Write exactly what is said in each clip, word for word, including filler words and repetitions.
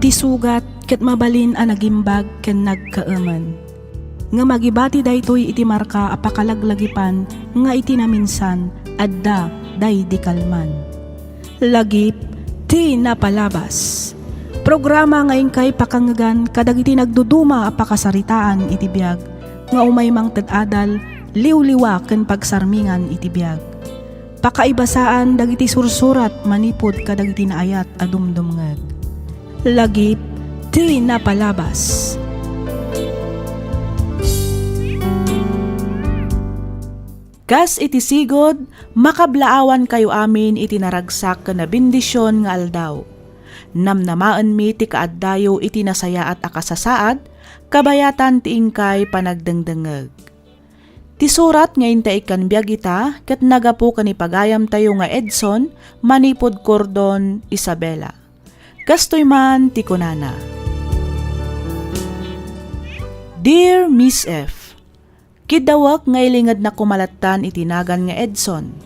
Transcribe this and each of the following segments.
Ti sugat ket mabalin a nagimbag ken nagkaemen. Ngem agibati daytoy iti marka a pakalaglagipan nga iti naminsan, adda daydi kalman. Lagip ti napalabas. Programa nga inkay pakangngegan kadagiti nagduduma a pakasaritaan iti biag nga umay mangted adal, liwliwa ken pagsarmingan iti biag. Pakaibasaan dagiti sursurat manipud kadagiti naayat a dumdumngeg. Lagip ti napalabas. Kas iti sigud, makablaawankayo amin iti naragsak ken nabendision nga aldaw. Namnamaenmi ti kaaddayo iti nasayaat a kasasaad, kabayatan ti inkay panagdengdengngeg. Ti surat nga inta ikkan biag ita ket nagapu ken ni pagayamtayo nga Edson manipud Cordon, Isabela. Kastoy man ti kunana, Dear Miss F, kiddawek nga ilingednak koma lattan iti nagan nga Edson.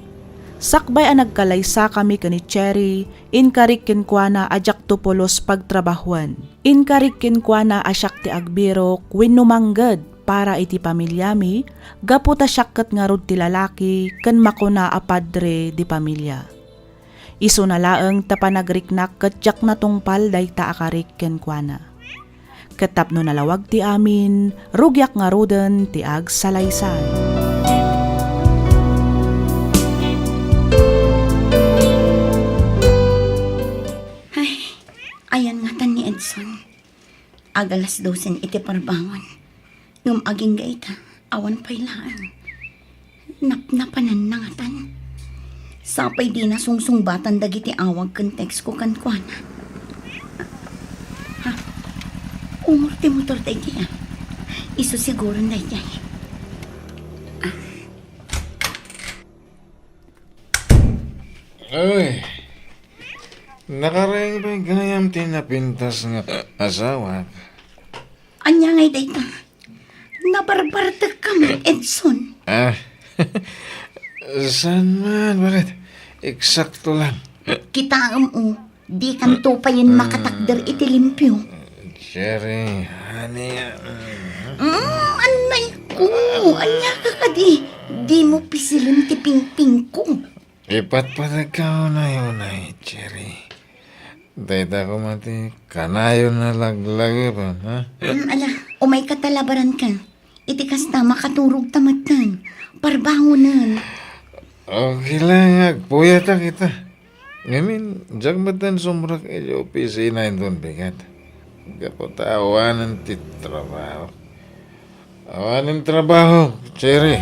Sakbay a nagkalaysakami ken ni Cherry, inkarik kenkuana a diakto pulos pagtrabahoen. Inkarik kenkuana a siak ti agbirok wenno mangged para iti pamiliami, gapu ta siak ket ngarud ti lalaki ken makuna a padre de pamilia. Isuna laeng ta panagriknak ket diak natungpal dayta a karik kenkuana. Ket tapno nalawag ti amin, rugiak ngaruden ti agsalaysay. Ay, ayan ngatan ni Edson. Agalas dosen iti parbangon. Ngem agingga ita, awan pay laeng. Napnapananna ngatan. Sapay dina sungsungbatan dagiti awag ken text ko kenkuana. Ha? Umor ti motor daydi, ah. Isu siguron daydi. Ah. Ay, nakareng pay gayam ti napintas nga asawak. Ania ngay dayta? Nabarbartek ka man, Edson. Ah, saan man? Bakit? Eksakto lang. Kitaem, o, di kanto payen makatakder iti limpio. Cherry, honey, ah, mm. Mm, anay ko. Ania ka kadi? Di mo pisilen ti pingping ko. Ipatpateg ka unay-unay, Cherry. Dayta koma ti kanayon a laglagipen, ha? Mm, ala, umay ka ta labaran ka. Iti kasta, makaturog ta metten. Parbangonen. Okay lang, agpuyatak ita. Ngamin, diak metten sumrek iti opisina inton bigat. Gapu ta awanen ti trabaho. Awanen trabaho, Cherry.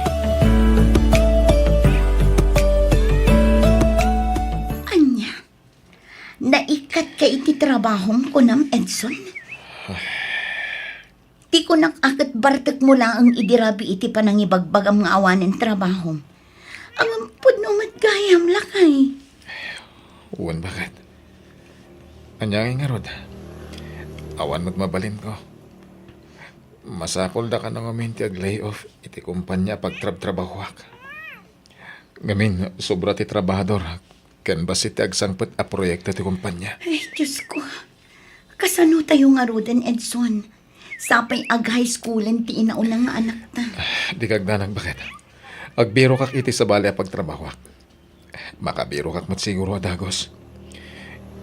Ania? Naikkat ka iti trabahom, kunam, Edson? Ti kunak a ket bartek mo laeng idi rabii iti panangibagbagam nga awanen trabahom. Ngem pudno met gayam, lakay. Wen, baket. Ania ngay ngarud? Awan met mabalinko. Masapulda kano ngamin ti ag-layoff iti kompania a pagtrabtrabahoak. Ngamin, sobra ti trabahador ken bassit ti agsangpet a proyekto ti kompania. Ay, Diosko. Kasano tayo ngaruden, Edson? Sapay ag-high schoolen ti inauna nga anakta. Dika agdanag, baket. Agbirokak iti sabali a pagtrabahoak. Makabirokak met siguro a dagus.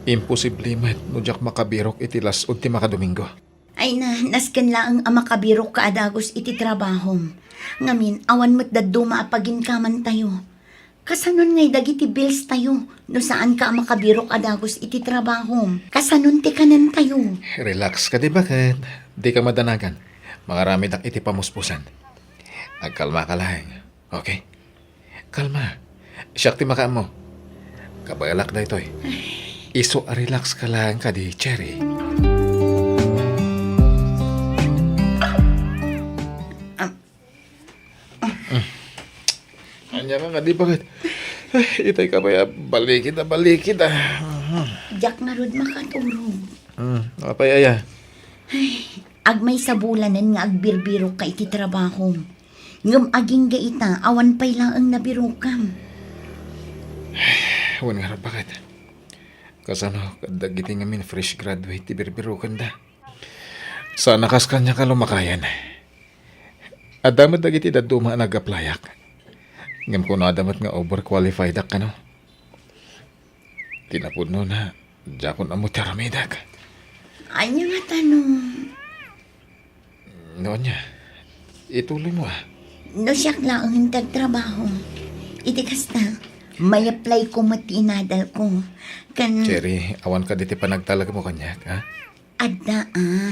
Imposible met no diak makabirok iti las-ud ti makadomingo. Ay na, nasken laeng a makabirokka a dagus iti trabahom. Ngamin, awan met dadduma a paginkamantayo. Kasanon ngay dagiti bills tayo no saanka a makabirok a dagus iti trabahom? Kasanon ti kanentayo? Relax kadi, baket. Dika madanagan. Mangaramidak iti pamuspusan. Agkalmaka laeng. Okay? Kalma. Siak ti makaammo. Kabaelak daytoy. Isu a relax ka laeng kadi, Cherry. Ania ka kadi, baket? Ay, itay ka pay a balikid a balikid, ah. Diak ngarud makaturog. Hmm, apay aya? Ay, agmaysa bulanen nga agbirbirokka iti trabahom. Ngem agingga ita, awan pay laeng nabirokam. Wen ngarud, baket? Kasano kadagiti ngamin fresh graduate ti birbirokenda? Saan a kas kaniak a lumakayen. Adda met dagiti dadduma a nag-applyak. Ngem kunada met nga overqualified-ak kano. Ti napudnona, diakon ammo ti aramidek. Ania ngata no? No ania, ituloy mo, ah. No siak laeng ti agtrabaho, iti kasta, may-apply ko met ti inadal ko. Kan Cherry, awan kadi ti panagtalek mo kaniak, ha? Adda, ah.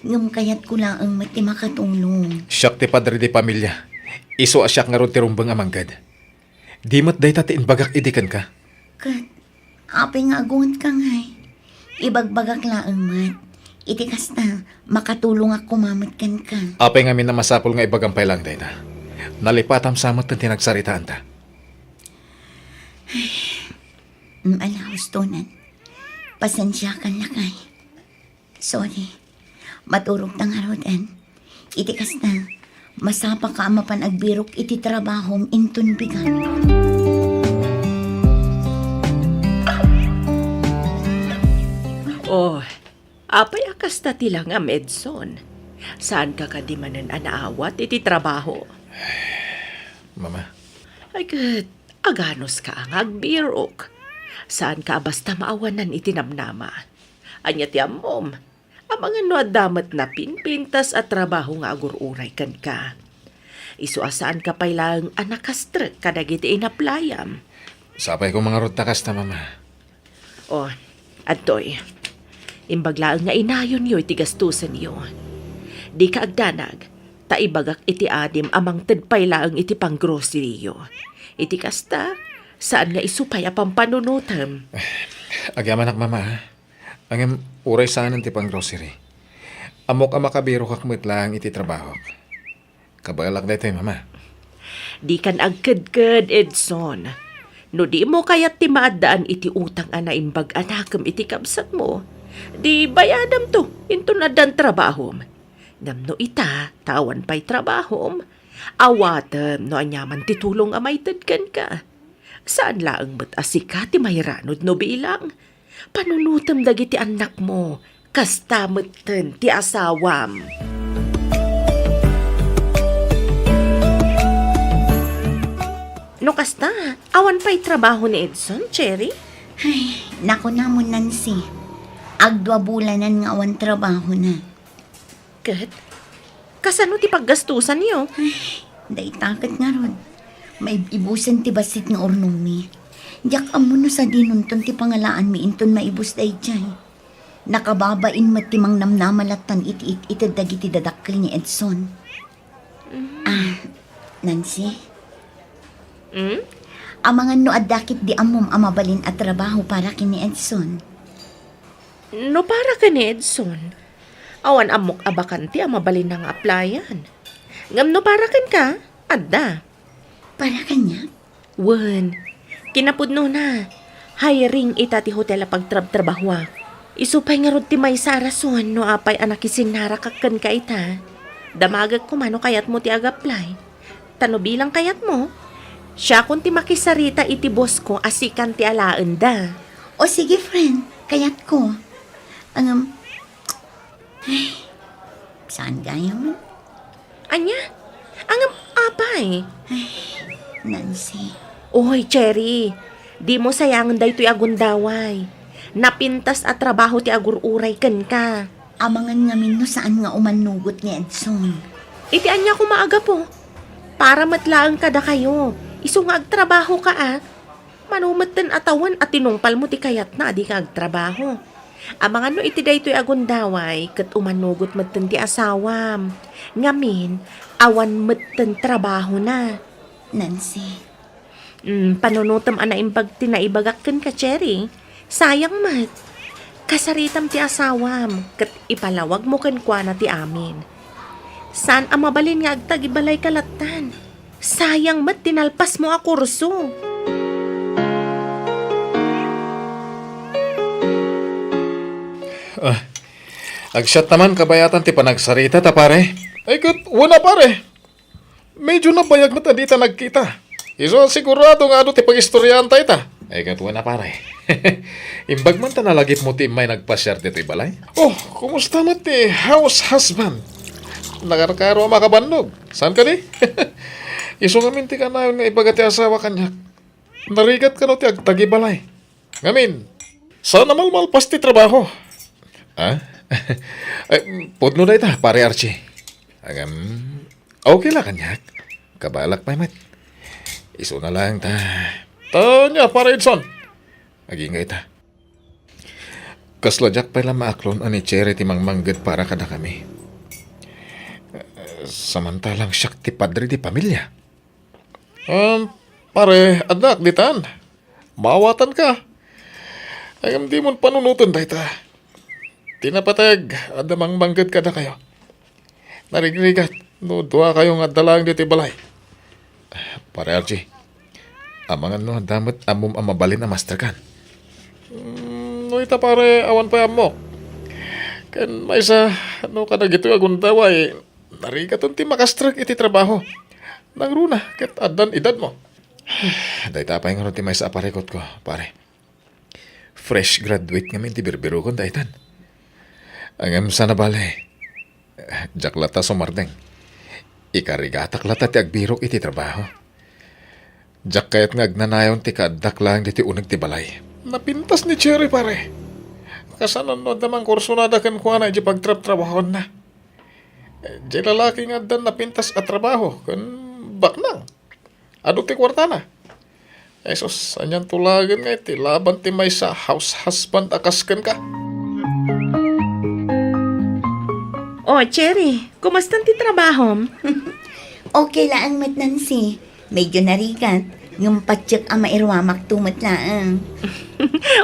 Ngem kayat ko laeng met ti makatulong. Siak ti padre di pamilia. Isu a siak ngarud ti rumbeng a mangged. Di met dayta ti imbagak idi kenka. Ket, apay nga agungetka ngay? Ibagbagak laeng met. Iti kasta, makatulongak koma met kenka. Apay ngamin a masapul nga ibagam pay laeng dayta? Nalipatam sa met ti nagsaritaanta. Mm, ala, hustonan. Pasensiakan, lakay. Sorry. Maturogta ngaruden. Iti kasta, masapaka a mapan agbirok iti trabahom inton bigat. Oh, apay a kasta ti langam, Edson? Saanka kadi manen a naawat iti trabaho? Mama. Ay, ket, aganuska nga agbirok. Saanka a basta maawanan iti namnama. Ania ti ammom? Amangan no adda met napinpintas a trabaho nga agur-uray kenka. Isu a saanka pay laeng a nakastrek kadagiti inaplayam. Sapay koma ngarud ta kasta, Mama. O, adtoy. Imbag laeng nga inayonyo iti gastusenyo. Dika agdanag, ta ibagak iti adim a mangted pay laeng iti panggroceryyo. Iti kasta, saan nga isu pay a pampanunotem. Agyamanak, Mama, ha? Ngem, uray saanen ti panggrocery. Ammok a makabirokak met laeng iti trabahok. Kabaelak daytoy, Mama. Dikan agkedked, Edson. No dimo kayat ti maaddaan iti utang a naimbag a nakem iti kabsatmo, di bayadamto inton addan trabahom. Ngem no ita, ta awan pay trabahom, awatem no aniaman ti tulong a maited kenka. Saan laeng met a sika ti mairanud no bilang. Panunotem dagiti annakmo, kasta metten ti asawam. No kasta, awan pay trabaho ni Edson, Cherry? Ay, nakunamon, Nancy. Agdua bulanan nga awan trabahona. Ket, kasano ti paggastusanyo? Ay, dayta ket ngarud. Maib-ibusen ti bassit nga urnongmi. Diak ammo no sadinonton ti pangalaanmi inton maibus daydiay. Nakababain met ti mangnamnama lattan iti it-ited dagiti dadakkel ni Edson. Mm. Ah, Nancy? Mm? Amangan no adda ketdi ammom a mabalin a trabaho para ken ni Edson. No para ken ni Edson, awan ammok a bakante a mabalinna nga applyan. Ngem no para kenka, adda. Para kaniak? Wen, kinapudnona, hiring ita ti hotel a pagtrabtrabahoak. Isu pay ngarud ti maysa a rason no apay a nakisinnarakak kenka ita. Damagek koma no kayatmo ti ag-apply. Ta no bilang kayatmo, siakon ti makisarita iti boss ko a sikan ti alaenda. O sige, friend, kayatko. Ngem, ay, saan gayam? Ania? Ngem, apay? Ay, Nancy. Oy, Cherry, dimo sayangen daytoy a gundaway. Napintas a trabaho ti agur-uray kenka. Amangan ngamin no saan nga umannugot ni Edson. Iti ania koma a gapu? Para met laeng kadakayo. Isu nga agtrabahoka a. Mano metten a tawen a tinungpalmo ti kayatna a dika agtrabaho. Amangan no iti daytoy a gundaway ket umannugot metten ti asawam. Ngamin, awan metten trabahona. Nancy. Mm, panunotem a naimbag ti naibagak kenka, Cherry. Sayang met. Kasaritam ti asawam, ket ipalawagmo kenkuana ti amin. Saan a mabalin nga agtagibalayka lattan. Sayang met ti nalpasmo a kurso. Ah, agsiat ta man kabayatan ti panagsarita ta, pare. Ay, ket, wen a, pare. Medyo nabayag met a dita nagkita. Isu a sigurado nga adu ti pagistoriaanta ita. Ay, ket wen a, pare. Imbag man ta nalagipmo ti immay nagpasiar ditoy balay? Oh, kumusta met ti house husband? Nakarkaro a makabannog. Saan kadi? Isu ngamin ti kanayon nga ibaga ti asawa kaniak. Narigat kano ti agtagibalay. Ngamin, saan a malmalpas ti trabaho? Ah? Eh, pudno dayta, Pare Archie. Agam, okay la kaniak. Kabaelak pay met. Isuna laeng ta. Ta ania, Pare Edson? Agingga ita. Kasla diak pay la maaklon a ni Cherry ti mangmangged para kadakami. Samantalang siak ti padre ti pamilia. Um, pare, addak ditan. Maawatanka. Ay, ngem dimon panunoten dayta. Ti napateg, adda mangmangged kadakayo. Narigrigat no duakayo nga adda laeng ditoy balay. Pare Archie, amangan no adda met ammom a mabalin a masterkan. Mm, no ita pare, awan pay ammok. Ken maysa, no kadagitoy a gundaway, narigaton ti makastrek iti trabaho. Nangruna ket addan edadmo. Dayta pay ngarud ti maysa a parikutko, pare. Fresh graduate ngamin ti birbirokon daytan. Ngem saan a bale, diak latta sumardeng. Ikarigatak latta ti agbirok iti trabaho. Diak kayat nga agnanayon ti kaaddak laeng ditoy uneg ti balay. Napintas ni Cherry, pare. Kasano no adda mangkursunada kenkuana idiay pagtrabtrabahoanna? Diay lalaki nga addan napintas a trabaho ken baknang. Adu ti kuartana. Jesus, anian to laeng nga iti laban ti maysa a house husband a kas kenka? Oh, Cherry, kumustan ti trabahom? Okay laeng met, Nancy. Medyo narigat, ngem patiek a mairuamakto met laeng.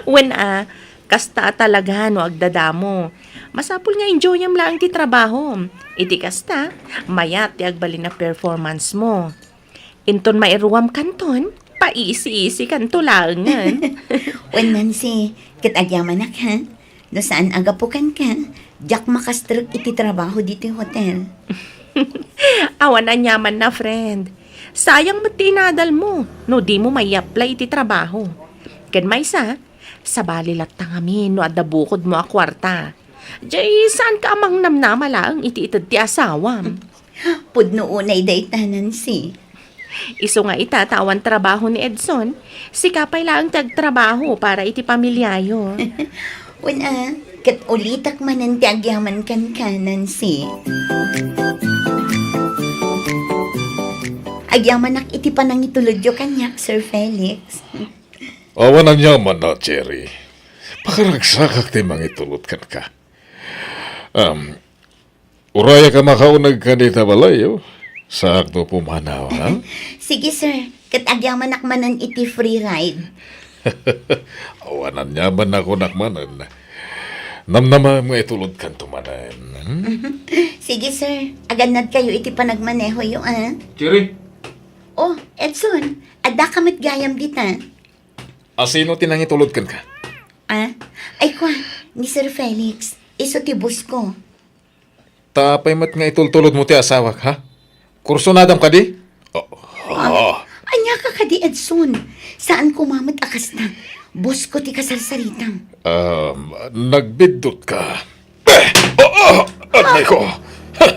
Wen a, kasta a talaga no agdadamo. Masapul nga enjoyam laeng ti trabahom. Iti kasta, mayat ti agbalin a performance mo. Inton mairuam kanton, paisi-isi kanto laengen. Wen, Nancy, ket agyamanak, ha? No saan a gapu kenka, diak makastrek iti trabaho ditoy hotel. Awan aniamanna, friend. Sayang met ti inadal mo no di mo mai-apply iti trabaho. Ken maysa, sabali latta ngamin no adda bukodmo a kuarta. Jay, saanka a mangnamnama laeng iti ited ti asawam? Pudno unay dayta, Nancy. Isu nga ita ta awan trabaho ni Edson, sika pay laeng ti agtrabaho para iti pamiliayo. Wen a, ket ulitek manen ti agyaman kenka, Nancy. Agyamanak iti panangitulodyo kaniak, Sir Felix. Awan aniamanna, Cherry. Pakaragsakak ti mangitulod kenka. Um, Urayak a makauneg kadi ta balay, oh. Sakto pumanaw, ha? Sige, sir. Ket agyamanak manen iti free ride. Awan aniamanna kunak manen. Namnamaem nga itulodkanto manen, hmm? Sige, sir. Agannadkayo iti panagmanehoyo, ah. Cherry? Oh, Edson, addaka met gayam dita. Asino ti nangitulod kenka? Ah? Ay, kua, ni Sir Felix. Isu ti boss ko. Ta apay met nga itultulodmo ti asawak, ha? Kursunadam kadi? Oh, ah, oh. Ania ka kadi, Edson? Saan koma met a kasta. Boss ko ti kasarsaritam. Um, nagbiddutka. Eh, oh, oh, anay ko. Ha?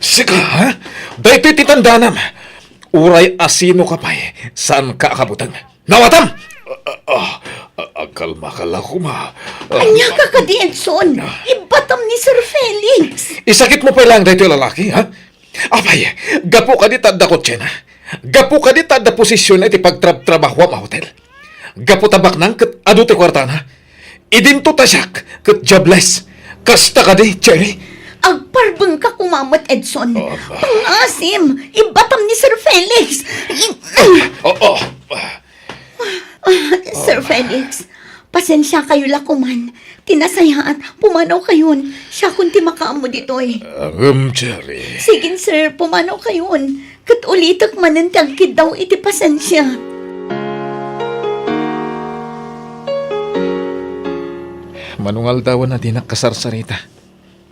Sika, ha? Daytoy ti tandanam. Uray asino ka pay, saan ka a kabuteng. Nawatam! Ah, ah, ah, agkalma ka la koma. Ah, ania ka kadi, Edson? Ibbatam ni Sir Felix. Isakit mo pay laeng daytoy lalaki, ha? Apay, gapu kadi ta adda kotsena. Gapu kadi ta adda posisyon iti pagtrabtrabahoam a hotel. Gapu ta baknang ket adu ti kuartana. Idinto ta siak ket jobless. Kasta kadi, Cherry? Agparbeng ka koma met, Edson. Oh, ah. Pangasim! Ibbatam ni Sir Felix! I- Oh, oh. Ah, Sir Felix, pasensiakayo la koman. Ti nasayaat, pumanawkayon. Siakon ti makaammo ditoy. Ngem, Cherry. Sige, sir, pumanawkayon. Ket ulitek manen ti agkiddaw iti pasensia. Mano nga aldawen a dinak kasarsarita.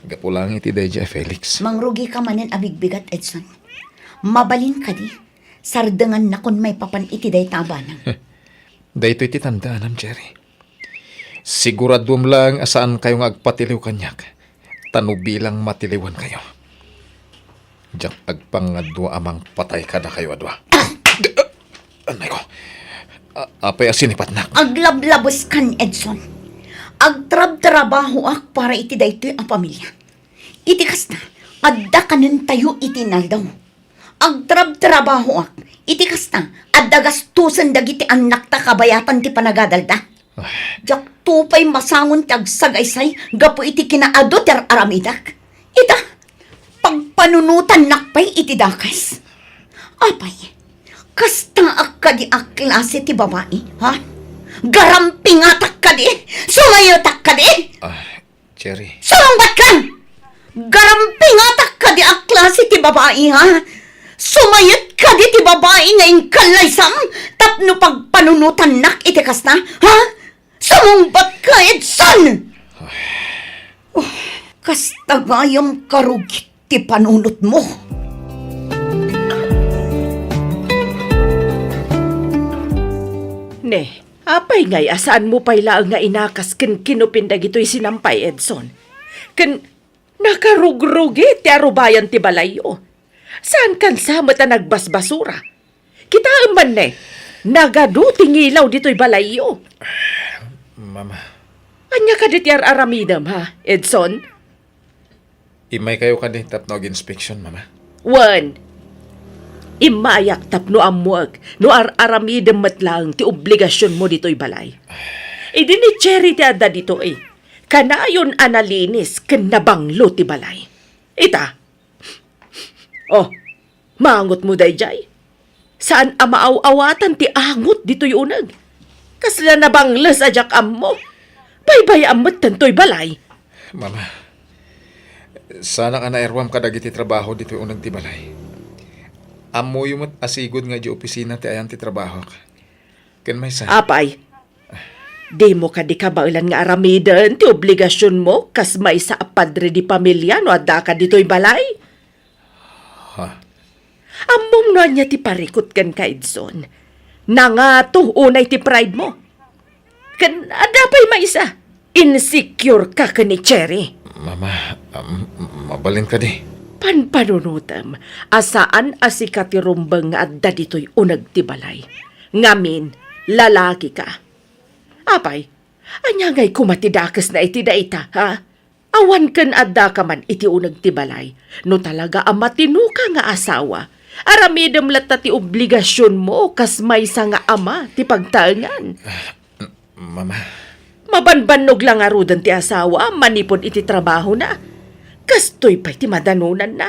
Gapu laeng iti daydiay a Felix. Mangrugika manen a bigbigat, Edson. Mabalin kadi, sardengannakon maipapan iti dayta a banag. Daytoy ti tandaanam, Cherry. Siguraduem laeng a saankayo nga agpatiliw kaniak, ta no bilang matiliwankayo, diak agpangadua a mangpatay kadakayo a dua. Anay ko. A-, apay a sinipatnak? Aglablabeskan, Edson. Agtrabtrabahoak para iti daytoy a pamilia. Iti kasta, adda kanentayo iti inaldaw. Agtrabtrabahoak. Iti kasta, adda gastusen dagiti annakta kabayatan ti panagadalda. Ay. Diakto pay masangon ti agsagaysay gapu iti kinaadu ti ar-aramidek. Ita, pagpanunotannak pay iti dakes. Apay, kastaak kadi a klase ti babai, ha? Garampingatak kadi? Sumayetak kadi? Ah, Cherry. Sumungbatkan! Garampingatak kadi a klase ti babai, ha? Sumayet kadi ti babai nga inkallaysam tapno pagpanunotannak iti kasta, ha? Sumungbatka, Edson! Oh, kasta gayam karugit ti panunotmo. Ne, apay ngay a saanmo pay laeng nga inakas ken kinupin dagitoy sinampay, Edson? Ken nakarugrugi ti arubayan ti balayyo. Saankan sa met a nagbasbasura. Kitaem man ne, nagadu ti ngilaw ditoy balayyo. Mama. Ania kadi ti ar-aramidem, ha, Edson? Immaykayo kadi tapno aginspeksiyon, Mama? Wen, immayak tapno ammoek no ar-aramidem met laeng ti obligasionmo ditoy balay. Idi ni Cherry ti adda ditoy, kanayon a nalinis ken nabanglo ti balay. Ita. Oh, maangotmo daydiay? Saan a maaw-awatan ti angot ditoy uneg. Kasla nabangles a diak ammo. Baybay-am metten toy balay. Mama, saanak a nairuam kadagiti trabaho ditoy uneg ti balay. Ammoyo met a sigud nga idiay opisina ti ayan ti trabahok. Ken maysa. Apay, dimo kadi kabaelan nga aramiden ti obligasionmo kas maysa a padre di pamilia no addaka ditoy balay? Ha? Ammom no ania ti parikut kenka, Edson? Nangato unay ti pride mo. Ken adda pay maysa, insecure ka ken ni Cherry. Mama, um, mabalin kadi? Panpanunotem a saan a sika ti rumbeng nga adda ditoy uneg ti balay. Ngamin, lalaki ka. Apay, ania ngay koma ti dakesna iti dayta, ha? Awan ken addaka man iti uneg ti balay. No talaga a matinoka nga asawa, aramidem latta ti obligasionmo kas maysa nga ama ti pagtaengan. Mama. Mabanbannog la ngaruden ti asawam manipud iti trabahona. Kastoy pay ti madanonanna.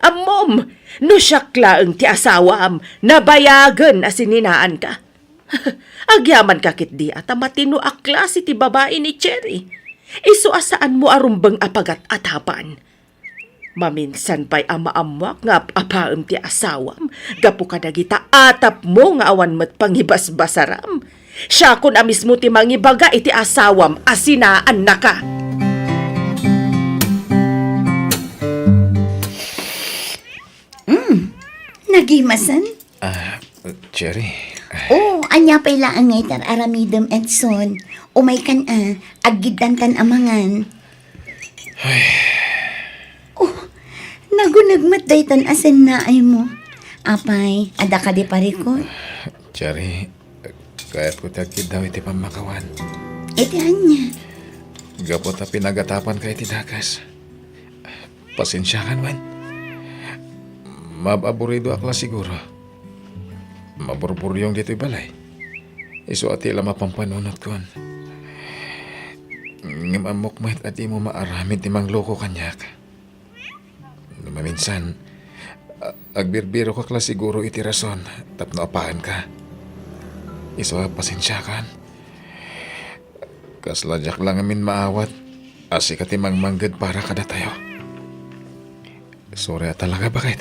Ammom, no siak laeng ti asawam, nabayagen a sininaanka. Agyamanka ketdi a ta matino a klase ti babai ni Cherry. Isu a saanmo a rumbeng a pagat-atapan. Maminsan pay a maammoak nga ap-apaem ti asawam gapu kadagita atapmo nga awan met pangibasbasaram. Siakon a mismo ti mangibaga iti asawam a sinaannaka. Mm, nagimasen? Ah, Cherry. Oh, ania pay laeng nga itar aramidem, Edson? Umaykan a, aggiddantan a mangan. Ay. Oh, naguneg met daytan a sennaaymo. Apay, adda kadi parikut? Cherry, kayatko ti agkiddaw iti pammakawan. Iti ania? Gapu ta pinagatapanka iti dakes. Pasensiakan wen. Maab-aburidoak la siguro. Maburburyong ditoy balay. Isu a ti la mapampanunot kon. Ngem ammok met a dimo maaramid ti mangloko kaniak. No maminsan, a-, agbirbirokak la siguro iti rason tapno apaanka. Isu a pasensiakan. Kasla diak la ngamin maawat a sika ti mangmangged para kadatayo. Sorry a talaga, baket.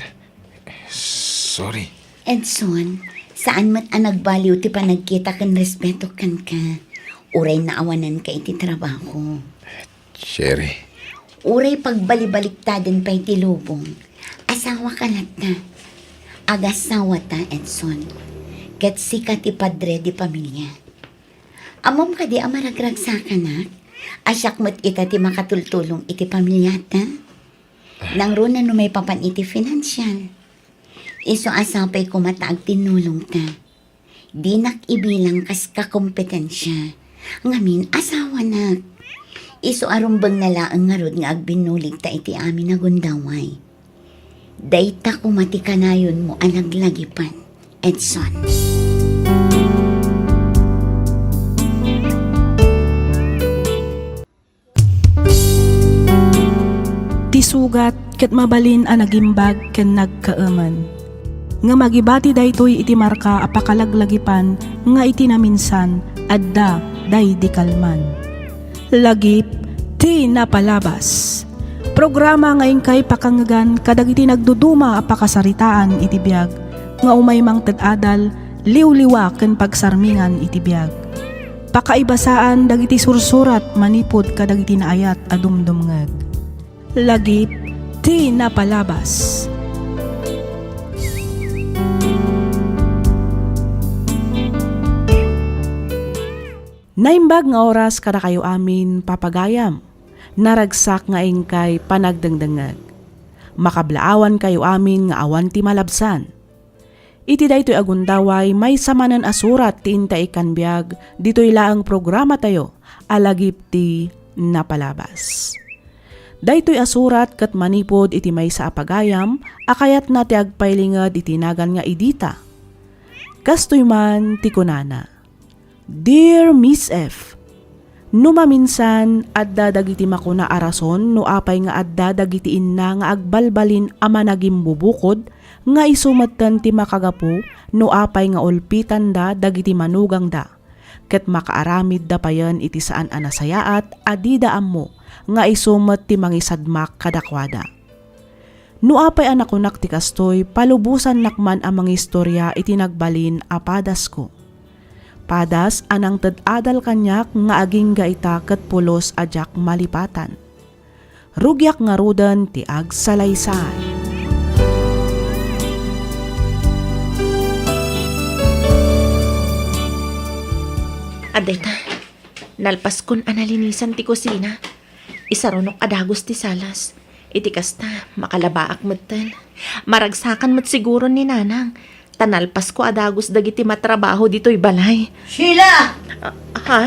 Sorry. Edson, saan met a nagbaliw ti panagkita ken respeto kenka. Uray naawananka iti trabaho. Cherry. Uray pagbalibaliktaden pay ti lubong. Asawaka latta. Agasawata, Edson. Ket sika ti padre di pamilia. Ammom kadi a maragragsakanak? A siak met ita ti makatultulong iti pamiliata? Nangruna no maipapan iti finansial. Isu a sapay koma ta agtinnulongta. Dinak ibilang kas kakompetensia. Ngamin, asawanak. Isu a rumbengna laeng ngarud nga agbinnuligta iti amin a gundaway. Dayta koma ti kanayonmo a laglagipan, Edson. Ti sugat ket mabalin a nagimbag ken nagkaemen. Ngem agibati daytoy iti marka a pakalaglagipan nga iti naminsan, adda daydi kalman. Lagip ti napalabas. Programa nga inkay pakangngegan kadagiti nagduduma a pakasaritaan iti biag nga umay mangted adal, liwliwa ken pagsarmingan iti biag. Pakaibasaan dagiti sursurat manipud kadagiti naayat a dumdumngeg. Lagip ti napalabas. Naimbag nga oras kadakayo amin, papagayam. Naragsak nga inkay panagdengdengngeg. Makablaawankayo amin nga awan ti malabsan. Iti daytoy a gundaway, maysa manen a surat ti inta ikkan biag, ditoy laeng programatayo a Lagip ti Napalabas. Daytoy a surat ket manipud iti maysa a pagayam a kayatna ti agpailinged iti nagan nga Idita. Kastoy man ti kunana, "Dear Miss F, no maminsan, adda dagiti makuna a rason no apay nga adda dagiti inna nga agbalbalin a managimbubukod nga isu metten ti makagapu no apay nga ulpitanda dagiti manugangda, ket makaaramidda payen iti saan a nasayaat a dida ammo nga isu met ti mangisadmak kadakuada." No apay a nakunak ti kastoy, palubosannak man a mangistoria iti nagbalin a padasko. Padas a nangted adal kaniak nga agingga ita ket pulos a diak malipatan. Rugiak ngaruden ti agsalaysay. Adda ita, nalpaskon a nalinisan ti kusina. Isarunok a dagus ti salas. Iti kasta, makalabaak metten. Maragsakan met siguro ni Nanang. Ta nalpasko a dagus dagiti matrabaho ditoy balay. Sheila! Ah, ha?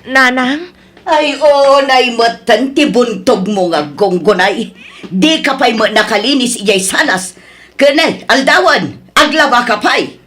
Nanang? Ay, unay metten ti buntogmo nga aggunggunay. Dika pay met nakalinis idiay salas. Ken ay, aldawen, aglabaka pay.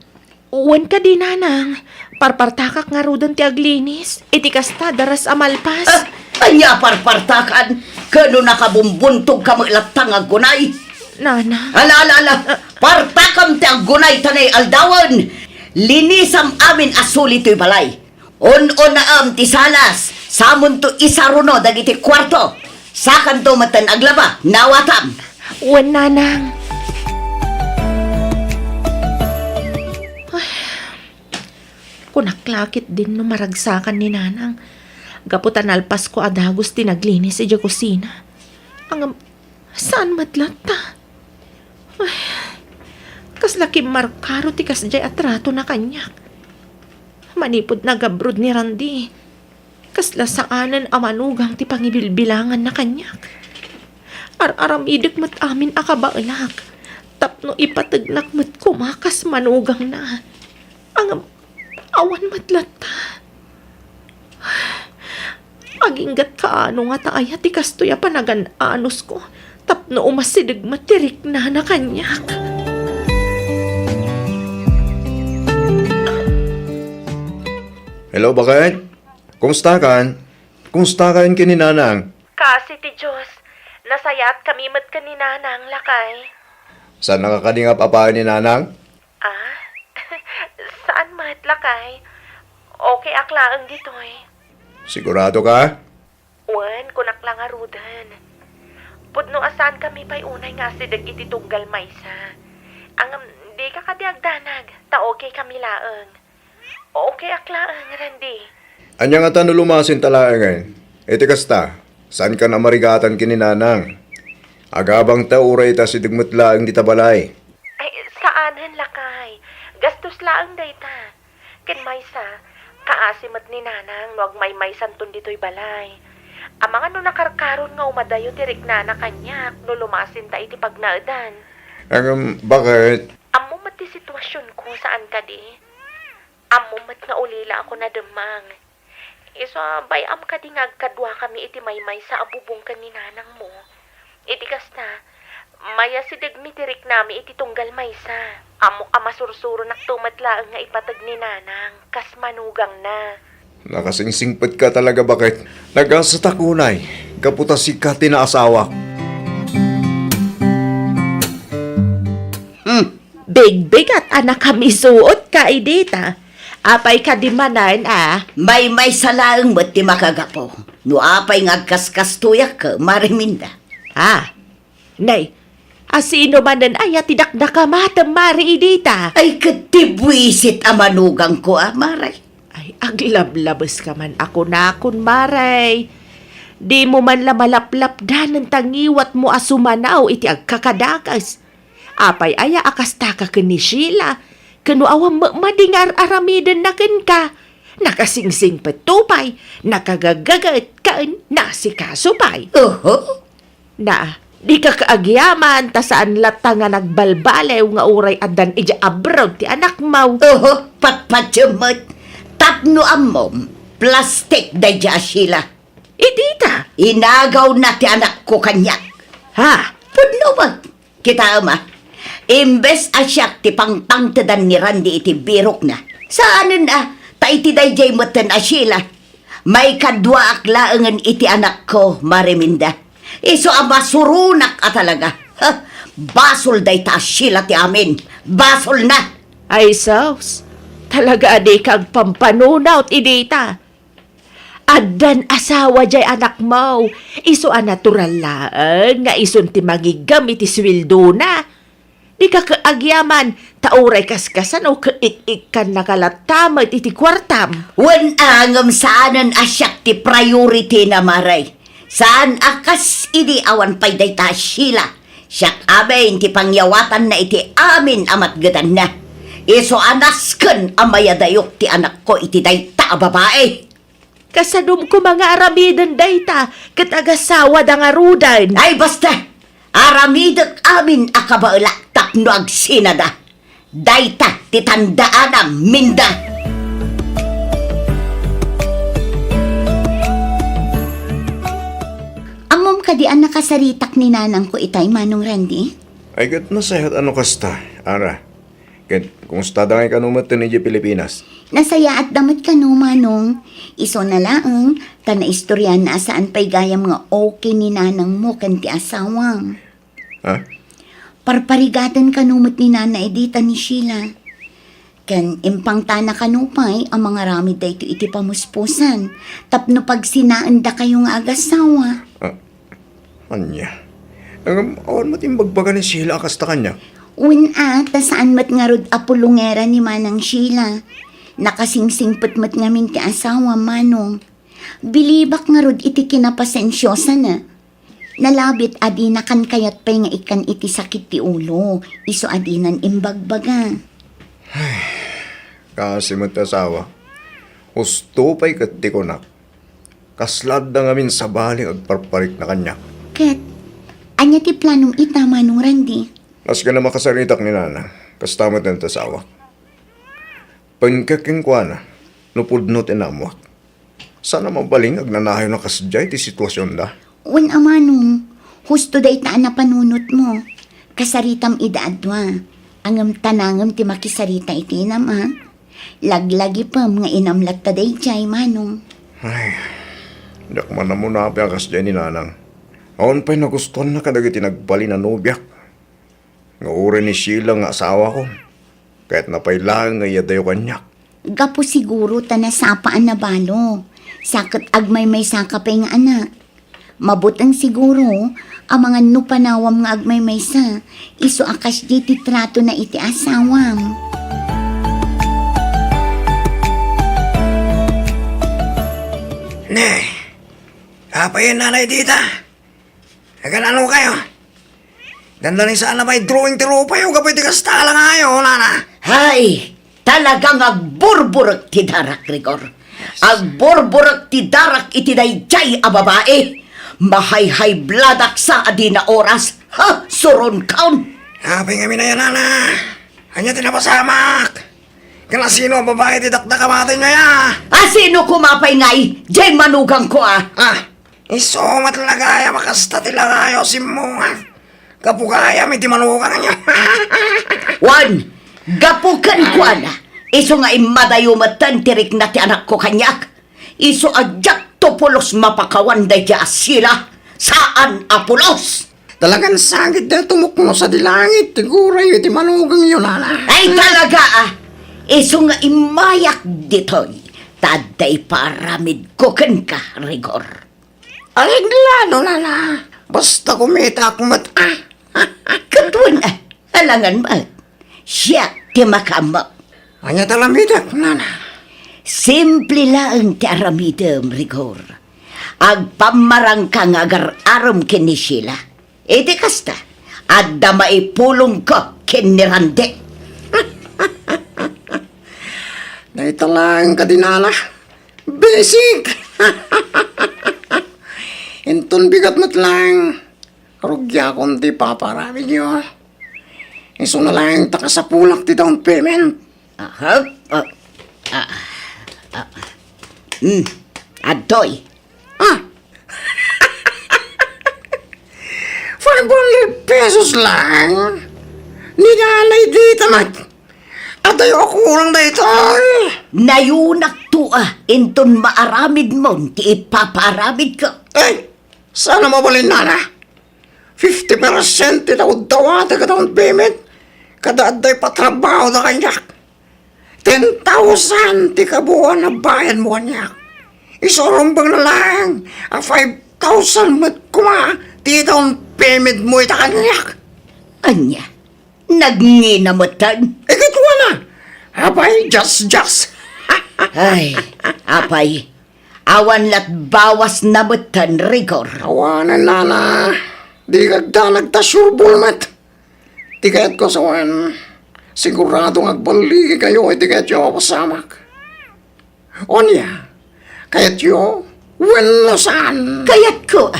Wen kadi, Nanang. Parpartakak ngaruden ti aglinis. Iti kasta, daras a malpas. Ah, ania a parpartakan? Ken no nakabumbuntogka met latta nga aggunay? Nanang. Ala, ala, ala. Partakam ti aggunay ta nay aldawen. Linisam amin a suli toy balay. Un-unaem ti salas, samonto isaruno dagiti kuarto. Sakanto metten aglaba, nawatam. Wen, Nanang. Ay, kunak la ketdin no maragsakan ni Nanang. Gapu ta nalpasko a dagus ti naglinis idiay kusina. Ngem, saan met latta? Ay, kasla kimmarkaro ti kasdiay a tratona kaniak. Manipud nagabrod ni Randy, kasla saanen a manugang ti pangibilbilanganna kaniak. Ar-aramidek met amin a kabaelak tapno ipategnak met koma kas manugangna. Ngem, awan met latta. Agingga't kaano ngata aya ti kastoy a panagan-anosko tapno umasideg met ti riknana kaniak. Hello, baket? Kumustakan? Kumustakan ken ni Nanang? Kaasi ti Dios. Nasayaatkami met ken ni Nanang, lakay. Saan nakakadingap a paay ni Nanang? Ah? Saan met, lakay? Okay ak laeng ditoy. Sigurado ka? Wen, kunak la ngaruden. Pudno a saankami pay unay nga asideg iti tunggal maysa. Ngem, dika kadi agdanag, ta okay kami laeng. Okay ak laeng, Randy. Ania ngata no lumasinta laengen? Iti kasta, saankan a marigatan ken ni Nanang. Agabangta uray ita asideg met laeng dita balay. Ay, saanen, lakay. Gastos laeng dayta. Ken maysa, Kaasi met ni Nanang no agmaymaysanton ditoy balay. Amangan no nakarkaron nga umadayo ti riknana kaniak no lumasinta iti pagnaedan. Ngem, bakit? Ammo met ti situasionko, saan kadi? Ammo met nga ulila ako nademmang. Isu a bay-am kadi nga agkaduakami iti maymaysa a bubong ken ni nanangmo? Iti kasta, mayasidegmi ti riknami iti tunggal maysa. Ammok a masursuronakto met laeng nga ipateg ni nanang kas manugangna. Nakasingsingpetka talaga, baket. Nagasatak unay, gapu ta sika ti naasawak. Hmm. Bigbigat a nakamisuotka idi ta. Apay kadi manen a? Maymaysa laeng met ti makagapu. No apay nga agkaskastoyak, Mare Minda. Ah, nay, a sino manen aya ti dakdakamatem, Mare, idi ta? Ay, ket ti buisit a manugangko a, Mare. Ay, aglablabeska man a kunakon, Mare. Dimo man la malaplapdanen ta ngiwatmo a sumanaw iti agkakadakes. Apay aya a kastaka ken ni Sheila? Ken no awan met madi nga ar-aramidenna kenka? Nakasingsingpetto pay, nakagagaget ken nasikaso pay. Oho. Na, dika kaagyaman ta saan latta nga nagbalbaliw nga uray addan idiay abroad ti anakmo. Oho, patpatiem met. Tapno ammom, plastik daydiay a Sheila. Idi ta? Inagawna ti anakko kaniak. Ha? Pudno met. Kitaem a, imbes a siak ti pangpangtedan ni Randy iti birokna, saanen a, ta iti daydiay metten a Sheila, maikaduaak laengen iti anakko, Mare Minda. Isu a masuronak a talaga. Ha? Basol dayta a Sheila ti amin. Basolna. Ay sus, talaga a dika agpampanunot idi ta. Addan asawa diay anakmo, isu a natural laeng nga isun ti mangiggem iti suweldona. Dika kaagyaman, ta uray kaskasano ket ik-ikkannaka latta met iti kuartam. Wen a, ngem saanen a siak ti priority na, Mare. Saan a kas idi awan pay dayta a Sheila. Siak amin ti pangyawatanna iti amin a matgedanna. Isu a nasken a mayadayok ti anakko iti dayta a babai. Kasadom koma nga aramiden dayta ket agasawada ngaruden. Ay, basta! Aramidek amin a kabaelak tapno agsinada. Dayta ti tandaanam, Minda. Ammom kadi a nakasaritak ni nanangko itay, Manong Randy? Ay, ket nasayaat a no kasta, Ara. Ket, kumustada ngay kano met idiay Pilipinas? Nasayaatda met kano, Manong. Isuna laeng, ta naistoryaanna a saan pay gayam nga okay ni nanangmo ken ti asawam. Ha? Parparigaten kano met ni Nana Edita ni Sheila. Ken impangtana kano pay a mangaramid daytoy iti pamuspusan tapno pagsinaendakayo nga agasawa. Ah, Ania? Ngem awan met imbagbaga ni Sheila a kasta kaniak? Wen a, ta saan met ngarud a pulongera ni Manang Sheila. Nakasingsingpet met ngamin ti asawam, Manong. Bilibak ngarud iti kinapasensiosana. Nalabit a dina kan kayat pay nga ikkan iti sakit ti ulo, isu a dinan imbagbaga. Kaasi met ti asawa. Husto pay ket ti kunak. Kasla adda ngamin sabali nga agparparikna kaniak. Ket, ania ti planom ita, Manong Randy? Nasken a makasaritak ni Nana, kasta met ti asawak. Pengkek kenkuana, no pudno ti naammoak. Saan a mabalin nga agnanayon a kasdiay ti situasionda. Wen a, Manong, husto dayta a napanunotmo. Kasaritam ida a dua. Ngem ta nangem ti makisarita iti inam, a? Laglagipem nga inam latta daydiay, Manong. Ay, diak man ammo apay a kasdiay ni Nanang. Awan pay nagustuanna kadagiti nagbalin a nobiak. Nga uray ni Sheila nga asawako, kayatna pay laeng nga iyadayo kaniak. Gapu siguro ta nasapa a nabalo, sa ket agmaymaysaka pay nga anak. Mabuteng siguro, amangan no panawam nga agmaymaysa, isu a kasdiay ti tratona iti asawam. Ne, apay, Nanay Dita? Agan-ano kayo? Dandani saan a may drawing ti rupayo gapu iti kasta a langayo, Nana. Hay, talaga nga agburburek ti darak, Rigor. Agburburek ti darak iti daydiay a babai. Mahayhaybladak sa a dina oras. Ha, suronkaon. Apay ngamin aya, nana? Ania ti napasamak? Ken asino a babai ti dakdakamaten aya? Asino koma pay ngay? Diay manugangko a. Ah, isu met la gayam a kasta ti langayo a simmungan. Gapu gayam iti manugangyo. Wen, gapu kenkuana, isu nga immadayo metten ti rikna ti anakko kaniak. Isu a diakto pulos mapakawan daydiay a Sheila, saan a pulos. Talagan sakit daytoy mukno sadi langit ti gurayo iti manugangyo, nana. Ay, talaga, ah. Isu nga immayak ditoy, ta adda iparamidko kenka, Rigor. Aregla no, nana. Basta kumitak met, ah. Ket wen, ah, alangan met. Siak ti makaammo. Ania ti aramidek, nana? Simple laeng ti aramidem, Rigor. Agpammarangka nga agar-arem ken ni Sheila. Iti kasta, adda maipulongko ken ni Randy. Dayta laeng kadi, nana. Basic! Inton bigat met laeng, rugiakon ti ipapaaramidyo. Isuna laeng ta kasapulak ti down payment. Aha. Ah, ah, ah. Hmm. Adtoy. Ah. Five hundred pesos lang? Ni nanay dita met. Adayo a kurang daytoy. Nayunakto a inton maaramidmon ti ipapaaramidko. Ay, saan a mabalin, nana? Fifty percent ti nauddawatek a down payment. Kada adda ipatrabahoda kaniak. Ten thousand ti kabuoan a bayadmo kaniak. Isu a rumbeng na laeng a five thousand met koma ti down payment mo ita kaniak. Ania? Nagngina metten? Ikatuana. Apay, just, just. Ay, apay. Awan lat bawas na metten, Rigor. Awanen, nana. Di kagda nagtasurbol met. Ti kayatko sawen, sigurado nga agballigikayo iti kayatyo a pasamak. Ania? Kayatyo? Wenno saan? Kayatko.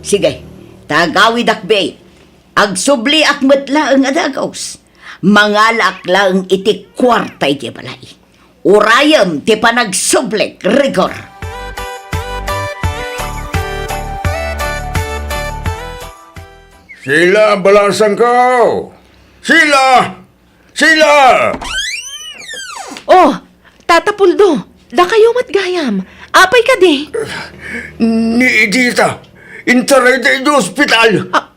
Sige, ta agawidak, be. Agsubliak met laeng a dagus. Mangalaak laeng iti kuarta iti balay. Urayem ti panagsublik, Rigor. Sheila, balasangko! Sheila! Sheila! Oh, Tata Puldo, dakayo met gayam. Apay kadi? Ni Edita, intarayda iti ospital. Ah,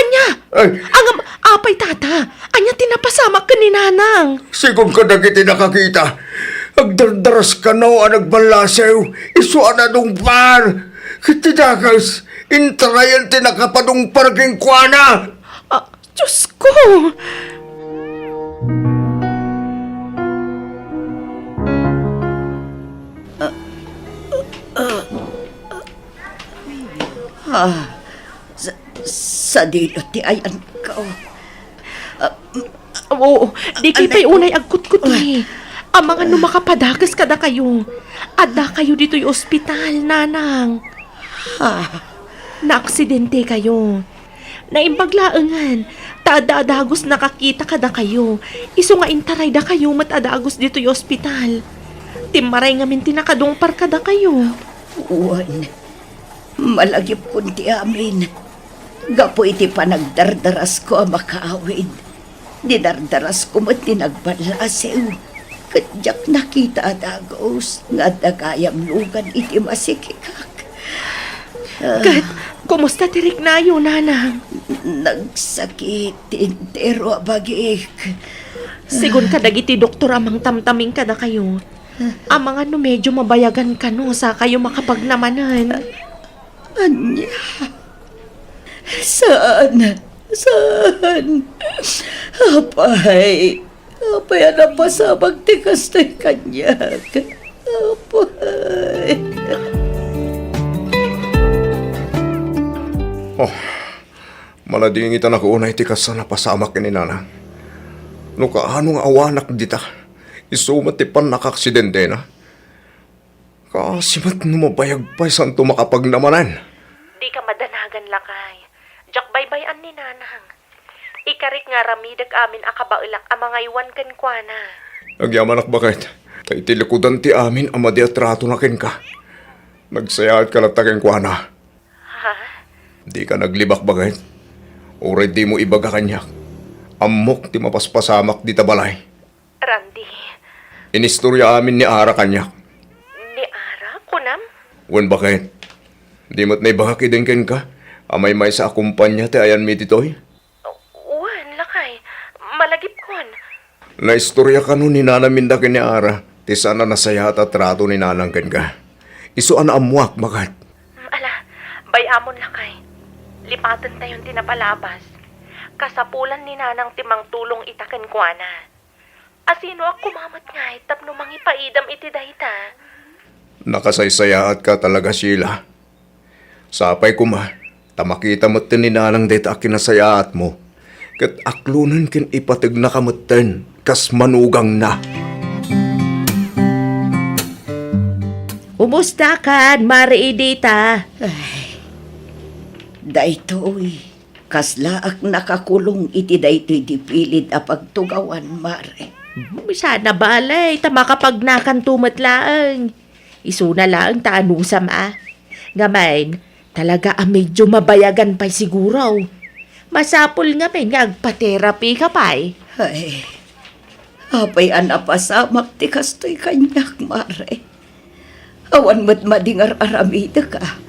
ania? Ay. Ngem, apay, Tata? Ania ti napasamak ken ni Nanang? Sigun kadagiti nakakita, agdardaras kano a nagballasew, isu a nadungpar. Ket ti dakes, intarayan ti nakapadungpar kenkuana. Ah, Diosko! Ah, sa-, sadino ti ayanko. Ah, Oo, dikay pay unay agkutkutli. Amangan no makapadakes kadakayo. Addakayo ditoy ospital, Nanang. Ah. Naaksidentekayo. Naimbag laengen, ta adda a dagus nakakita kadakayo. Isu nga intaraydakayo met a dagus ditoy ospital. Timmaray ngamin ti nakadungpar kadakayo. Wen, malagipkon ti amin. Gapu iti panagdardarasko a makaawid, dinardarasko met ti nagballasew, ket diak nakita a dagus nga adda gayam lugan iti masikikak. Ah. Ket, kumusta ti riknayo, Nanang? Nagsakit ti entero a bagik. Sigun kadagiti doktor a mangtamtaming kadakayo, amangan no medyo mabayagan kano sakayo makapagnamanen. Ania? Saan? Saan? Apay, apay a napasamak ti kastoy kaniak? Apay. Oh, maladingitanak unay ti kas a napasamak ken ni Nanang. No kaano nga awanak dita, isu met ti pannakaaksidentena. Kaasi met no mabayag pay, saanto makapagnamanen. Dika madanagan, lakay. Diak baybay-an ni Nanang. Ikarik nga aramidek amin a kabaelak a mangaywan kenkuana. Agyamanak, baket, ta iti likudan ti amin a madi a tratona kenka, nagsayaatka latta kenkuana. Ha? Dika naglibak, baket. Uray dimo ibaga kaniak, ammok ti mapaspasamak dita balay. Randy. Inistorya amin ni Ara kaniak. Ni Ara, kunam? Wen, baket. Di met naibagak idin kenka a maymaysa a kompania ti ayanmi ditoy? Wen, lakay. Malagipkon. Naistorya kano ni Nanang Minda ken ni Ara ti saan a nasayaat a trato ni Nanang kenka. Isu a naammoak, baket. Mm, ala, bay-amon, lakay. Lipatentayon ti napalabas. Kasapulan ni Nanang ti mangtulong ita kenkuana. Asinoak koma met ngay tapno mangipaidam iti dayta? Nakasaysayaatka talaga, Sheila. Sapay koma ta makita metten ni Nanang dayta a kinasayaatmo, ket aklonen ken ipategnaka metten kas manugangna. Kumustakan, Mare Edita? Ay, daytoy. Kaslaak nakakulong iti daytoy dipilid a pagtugawan, Mare. Hmm, sana balay, ta makapagnakanto met laeng. Isuna laeng ta anusam a. Ngamin, talaga a medyo mabayagan pay siguro. Masapul ngamin nga agpa-therapy ka pay. Ay, apay a napasamak ti kastoy kaniak, Mare? Awan met madi nga ar-aramidek a.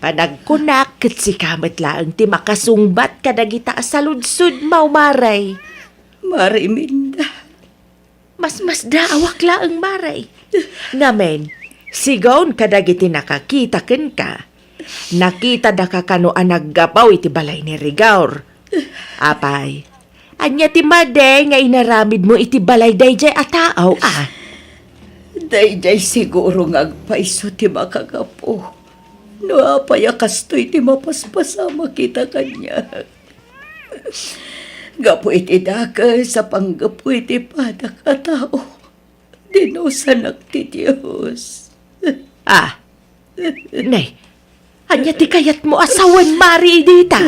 Panagkunak ket sika met laeng ti makasungbat kadagita a saludsodmo, Mare. Mare Minda. Masmasdaawak laeng, Mare. Ngamin, sigaw kadagiti nakakita kenka, nakitadaka kano a naggapu iti balay ni Rigor. Apay, ania ti madi nga inaramidmo iti balay daydiay a tao, a? Daydiay siguro nga agpayso ti makagapu. No apay a kastoy ti mapaspasamak ita kaniak. Gapu iti dakes a panggapu iti padak a tao, dinusanak ti Dios. Ah, ne, ania ti kayatmo a sawen, Mare Edita?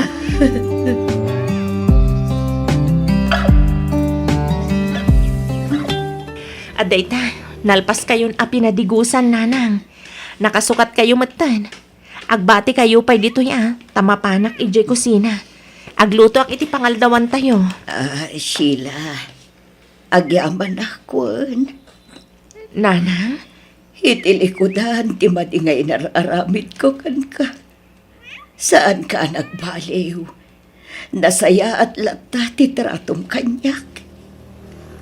Adda ita, nalpaskayon a pinadigusan, Nanang. Nakasukatkayo metten. Agbatikayo pay ditoy a, ta mapanak idiay kusina. Aglutoak iti pangaldawantayo. Ah, Sheila, agyamanak wen. Nanang? Iti likudan ti madi nga inar-aramidko kenka. Saanka a nagbaliw. Nasayaat latta ti tratom kaniak.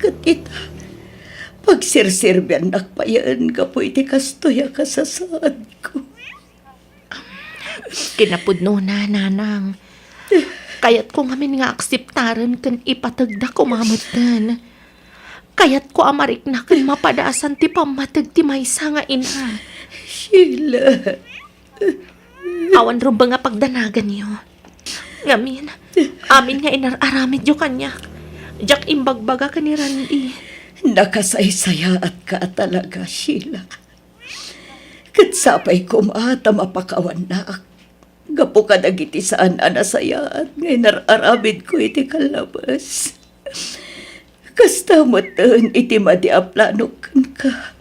Ket ita, pagsirserbiannak payen gapu iti kastoy a kasasaadko. Kinapudnona, Nanang. Kayatko ngamin nga akseptaren ken ipategda koma metten. Kayatko a marikna ken mapadasan ti pammateg ti maysa nga ina. Sheila. Awan rumbeng a pagdanaganyo. Ngamin, amin nga inar-aramidyo kaniak, diak imbagbaga ken ni Randy. Nakasaysayaatka a talaga, Sheila. Ket sapay koma ta mapakawannak gapu kadagiti saan a nasayaat nga inar-aramidko iti kallabes. Kasta metten iti madi a planok kenka,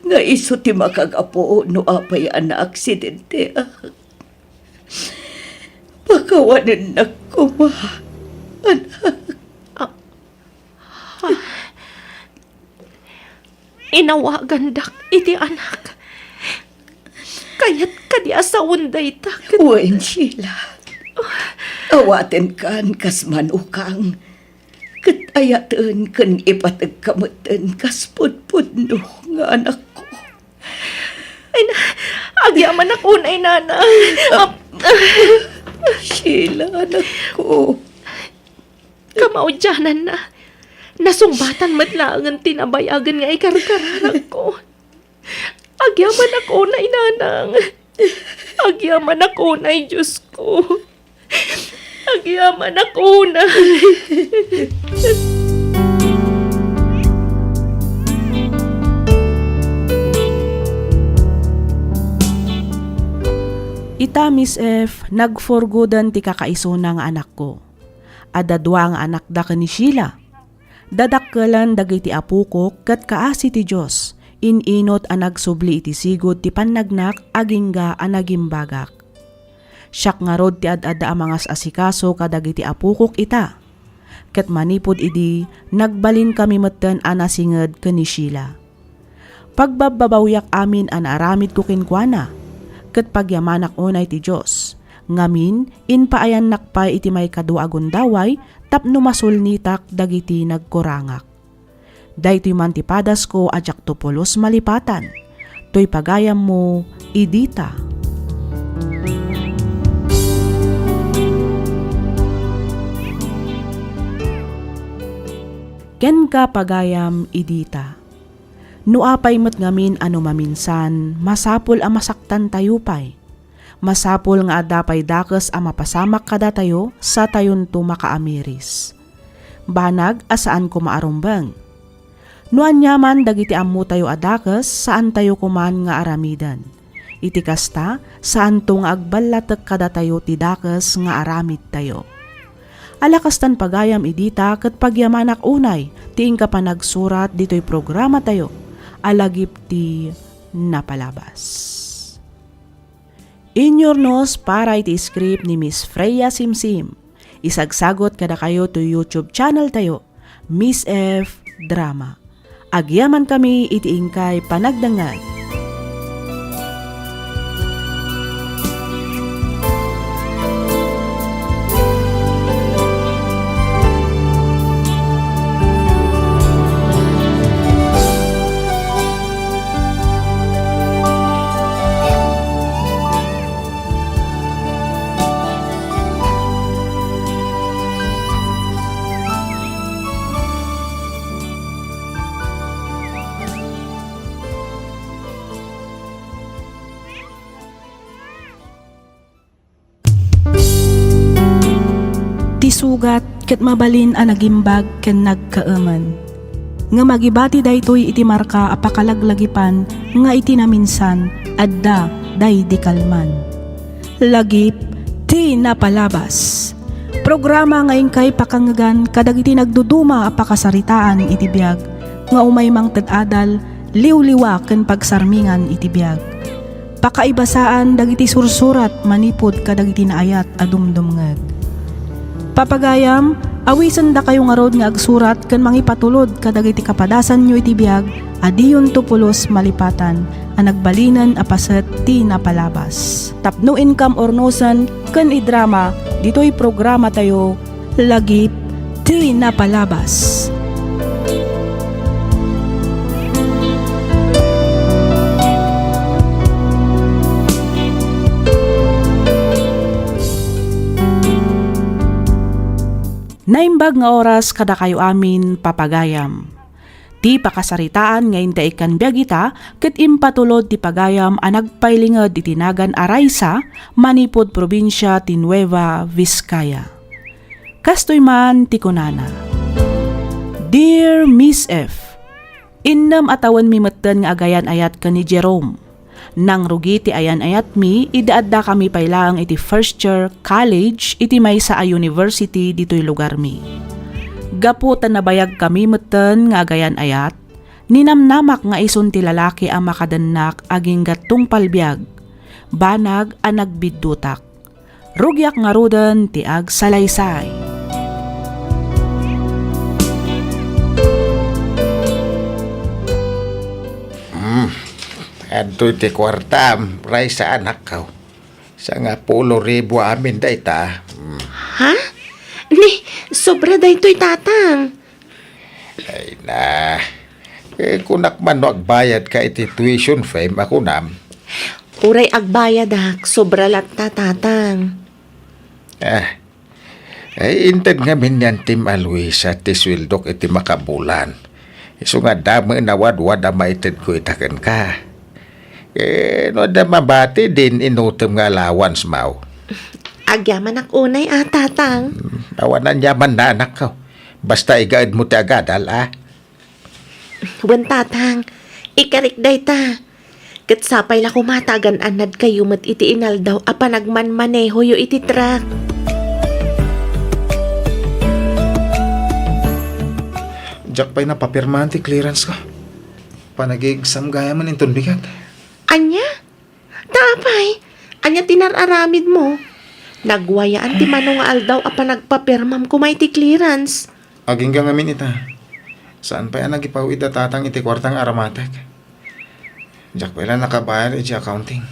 nga isu ti makagapu no apay a naaksidenteak. Pakawanennak koma, anak. Ah, ah. Inawagandak iti anak. Kayat kadi a sawen dayta ket... Wen, Sheila. Awatenkan kas manukang, ket ayaten ken ipategka metten kas pudpudno nga anakko. Ay na, agyamanak unay, Nanang. Ah, Sheila, anakko. Kamaudiananna, nasungbatan met laengen ti nabayagen nga ikarkararakko. Agyamanak unay, Nanang. Agyamanak unay, Diosko. Agyamanak unay. Ita, Miss F, nagforgoden ti kakaisuna nga anakko. Adda dua nga anakda ken ni Sheila. Dadakkelen dagiti apokok ket kaasi ti Dios, in-inut a nagsubli iti sigud ti pannagnak agingga a nagimbagak. Siak ngarud ti ad-adda a mangas-asikaso kadagiti apokok ita. Ket manipud idi, nagbalinkami metten a nasinged ken ni Sheila. Pagbabbabawiak amin a naaramidko kenkuana, ket pagyamanak unay ti Dios. Ngamin, impaayannak pay iti maikadua a gundaway tapno masulnitak dagiti nagkurangak. Daytoy man ti padasko a diakto pulos malipatan. Toy pagayammo, Idita. Kenka, pagayam, Idita. No apay met ngamin a no maminsan, masapul a masaktantayo pay. Masapul nga adda pay dakes a mapasamak kadatayo satayonto makaamiris. Banag a saan koma a rumbeng. No aniaman dagiti ammotayo a dakes, saantayo koman nga aramiden. Iti kasta, saanto nga agballatek kadatayo ti dakes nga aramidtayo. Ala kastan, pagayam, Idita, ket pagyamanak unay ti inka panagsurat ditoy programatayo a lagip ti napalabas. Inyurnos para iti script ni Miss Freya Simsim. Isagsagot kadakayo to YouTube channel tayo, Miss F Drama. Agyamankami iti inkay panagdengngeg. Ti sugat ket mabalin a nagimbag ken nagkaemen. Ngem agibati daytoy iti marka a pakalaglagipan nga iti naminsan, adda daydi kalman. Lagip ti napalabas. Programa nga inkay pakangngegan kadagiti nagduduma a pakasaritaan iti biag nga umay mangted adal, liwliwa ken pagsarmingan iti biag. Pakaibasaan dagiti sursurat manipud kadagiti naayat a dumdumngeg. Papagayam, awisendakayo ngarud nga agsurat ken mangipatulod kadagiti kapadasanyo iti biag a diyonto pulos malipatan a nagbalinen a paset ti napalabas. Tapno inkam urnosen ken idrama ditoy programatayo, Lagip ti napalabas. Naimbag nga oras kadakayo amin, papagayam. Ti pakasaritaan nga inta ikkan biag ita ket impatulod ti pagayam a nagpailinged iti nagan a Raisa manipud probinsia ti Nueva Vizcaya. Kastoy man ti kunana, Dear Miss F, innem a tawenmi metten nga agayan-ayat ken ni Jerome. Nangrugi ti ayan-ayatmi idi addakami pay laeng iti first year college iti maysa a university ditoy lugarmi. Gapu ta nabayagkami metten nga agayan-ayat, ninamnamak nga isun ti lalaki a makadennak agingga tungpal biag, banag a nagbiddutak. Rugiak ngaruden ti agsalaysay. Hmm. Adtoy ti kuartam, Raisa, anakko. Sangapulo ribu amin dayta. Hmm. Ha? Ni, sobra daytoy, tatang. Ay na. Eh, kunak man no agbayadka iti tuition fee, makunam. Uray agbayadak, sobra latta, tatang. Ah. Ay, inted ngamin ni Antim a Luisa ti sueldok iti makabulan. Isu nga damo a wadwad a maitedko ita kenka. Eh, no adda mabati, din inutem nga allowance maw. Agyamanak unay a, tatang. Hmm, awan aniaman na, anakko. Basta igaedmo ti agadal, a. Wen, tatang, ikarik dayta. Ket sapay la koma ta agan-annadkayo met iti inaldaw a panagmanmanehoyo iti truck. Diak pay napapirmaan ti clearance ko. Panag-exam gayam inton bigat. Ania? Ta apay, ania ti nar-aramidmo? Nagwayaan ti mano nga aldaw a panagpapirmam koma iti clearance. Agingga ngamin ita. Saan pay a nagipaw-id a tatang iti kuarta nga aramatek. Diak pay la nakabayad iti accounting.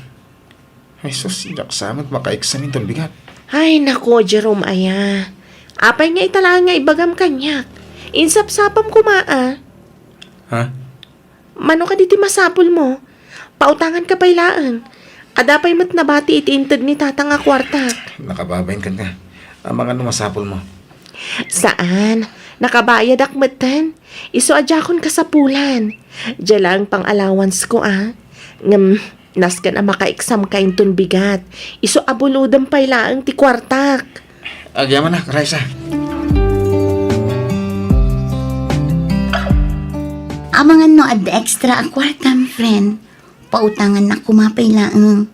Ay sus, diak sa met maka-exam inton bigat. Ay, nako, Jerome, aya. Apay nga ita laeng nga ibagam kaniak? Insapsapam koma, a. Ha? Mano kadi ti masapulmo? Pautanganka pay laeng. Adda pay met nabati iti inted ni tatang a kuartak. Nakababain kenka. Amangan no masapulmo. Saan. Nakabayadak metten. Isu a diakon kasapulan. Dia laeng pang-allowance ko, a. Ngem, nasken a maka-exam ka inton bigat. Isu a bulodem pay laeng ti kuartak. Agyamanak, Raisa. Amangan no adda extra a kuartam, friend. Pautangannak koma pay laeng.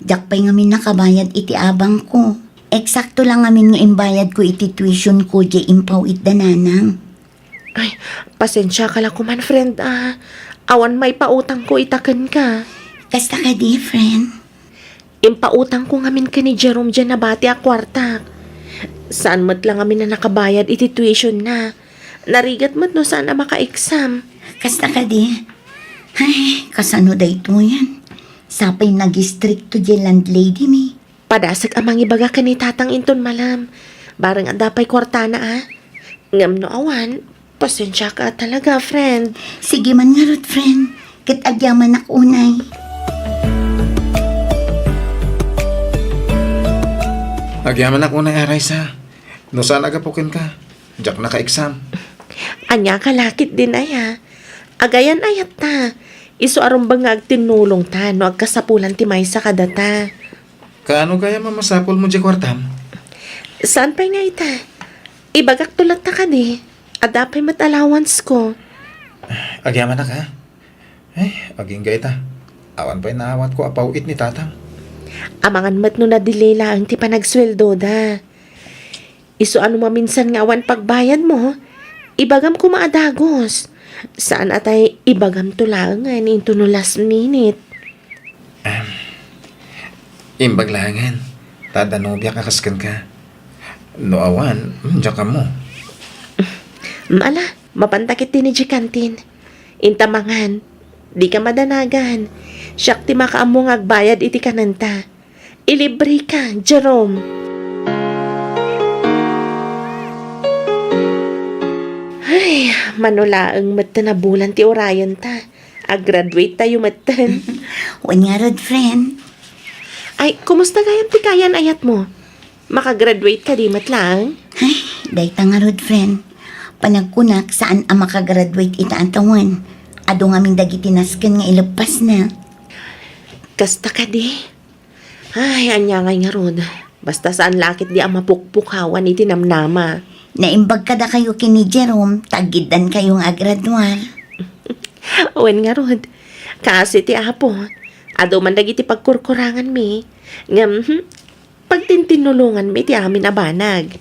Diak pay ngamin nakabayad iti abangko. Eksakto la ngamin nga imbayadko iti tuitionko diay impaw-it da nanang. Ay, pasensiaka la koman, friend, a. Awan maipautangko ita kenka. Kasta kadi, friend? Impautangko ngamin ken ni Jerome diay nabati a kuartak. Saan met la ngamin a nakabayad iti tuitionna. Narigat met no saan a maka-exam. Kasta kadi? Ay, kasano daytoyen? Sapay nagistrikto diay landladymi. Padasek a mangibaga ken ni tatang inton malem. Bareng adda pay kuartana, a. Ngem no awan, pasensiaka talaga, friend. Sige man ngarud, friend. Ket agyamanak unay. Agyamanak unay, a, Raisa. No saan a gapu kenka, diak naka-exam. Ania ka la ketdin aya? Agayan-ayatta. Isu a rumbeng nga agtinnulongta no agkasapulan ti maysa kadata. Kaano gayam a masapulmo diay kuartam? Saan pay nga ita? Ibagakto latta kadi. Adda pay met allowance ko. Agyamanak, a. Ay, agingga ita. Awan pay naawatko a paw-it ni tatang. Amangan met no na-delay laeng ti panagsueldoda. Isu a no maminsan nga awan pagbayadmo, ibagam koma a dagus. Saan a tay ibagamto laengen inton no last minute. Em, imbag laengen, ta adda nobiak a kas kenka. No awan, mm, diak ammo. Mm, ala, mapanta ketdi idiay kantin. Inta mangan, dika madanagan. Siak ti makaammo nga agbayad iti kanenta. Ilibreka, Jerome. Ay, mano laeng metten a bulan ti urayenta. Ag-graduate tayo metten. Wen ngarud, friend. Ay, kumusta gayam ti kayan-ayatmo? Makagraduate kadi met laeng? Ay, dayta ngarud, friend. Panagkunak, saan a makagraduate ita a tawen. Adu ngamin dagiti nasken nga ileppasna. Kasta kadi? Ay, ania ngay ngarud. Basta saan la ketdi a mapukpukawan iti namnama. Naimbag kadakayo ken ni Jerome, ta aggiddankayo nga agraduar. Wen ngarud, kaasi ti Apo, adu man dagiti pagkurkuranganmi. Ngem, hmm, pagtintinnulonganmi ti amin a banag.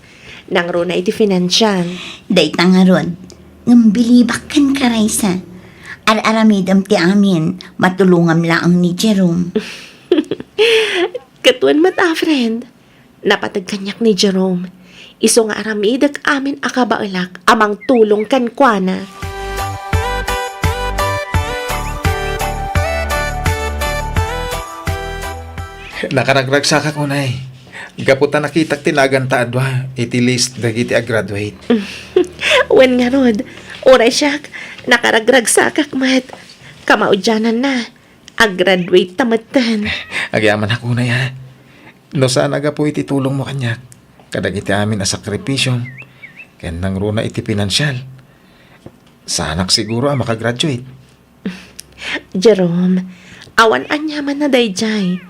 Nangruna iti finansial. Dayta ngarud, ngem bilibak kenka, Raisa. Ar-aramidem ti amin, matulongam laeng ni Jerome. Ket wen met a, friend, napateg kaniak ni Jerome. Isu nga aramidek amin a kabaelak a mangtulong kenkuana. Nakaragragsakak unay. Gapu ta nakitak ti naganta a dua iti list dagiti a-graduate. Wen ngarud, uray siak, nakaragragsakak met. Kamaudiananna, a-graduate ta metten. Agyamanak unay, a. No saan a gapu iti tulongmo kaniak, kadagiti amin a sakripisiom, ken nangruna iti pinansial, saanak siguro a makagraduate. Jerome, awan aniaman a daydiay.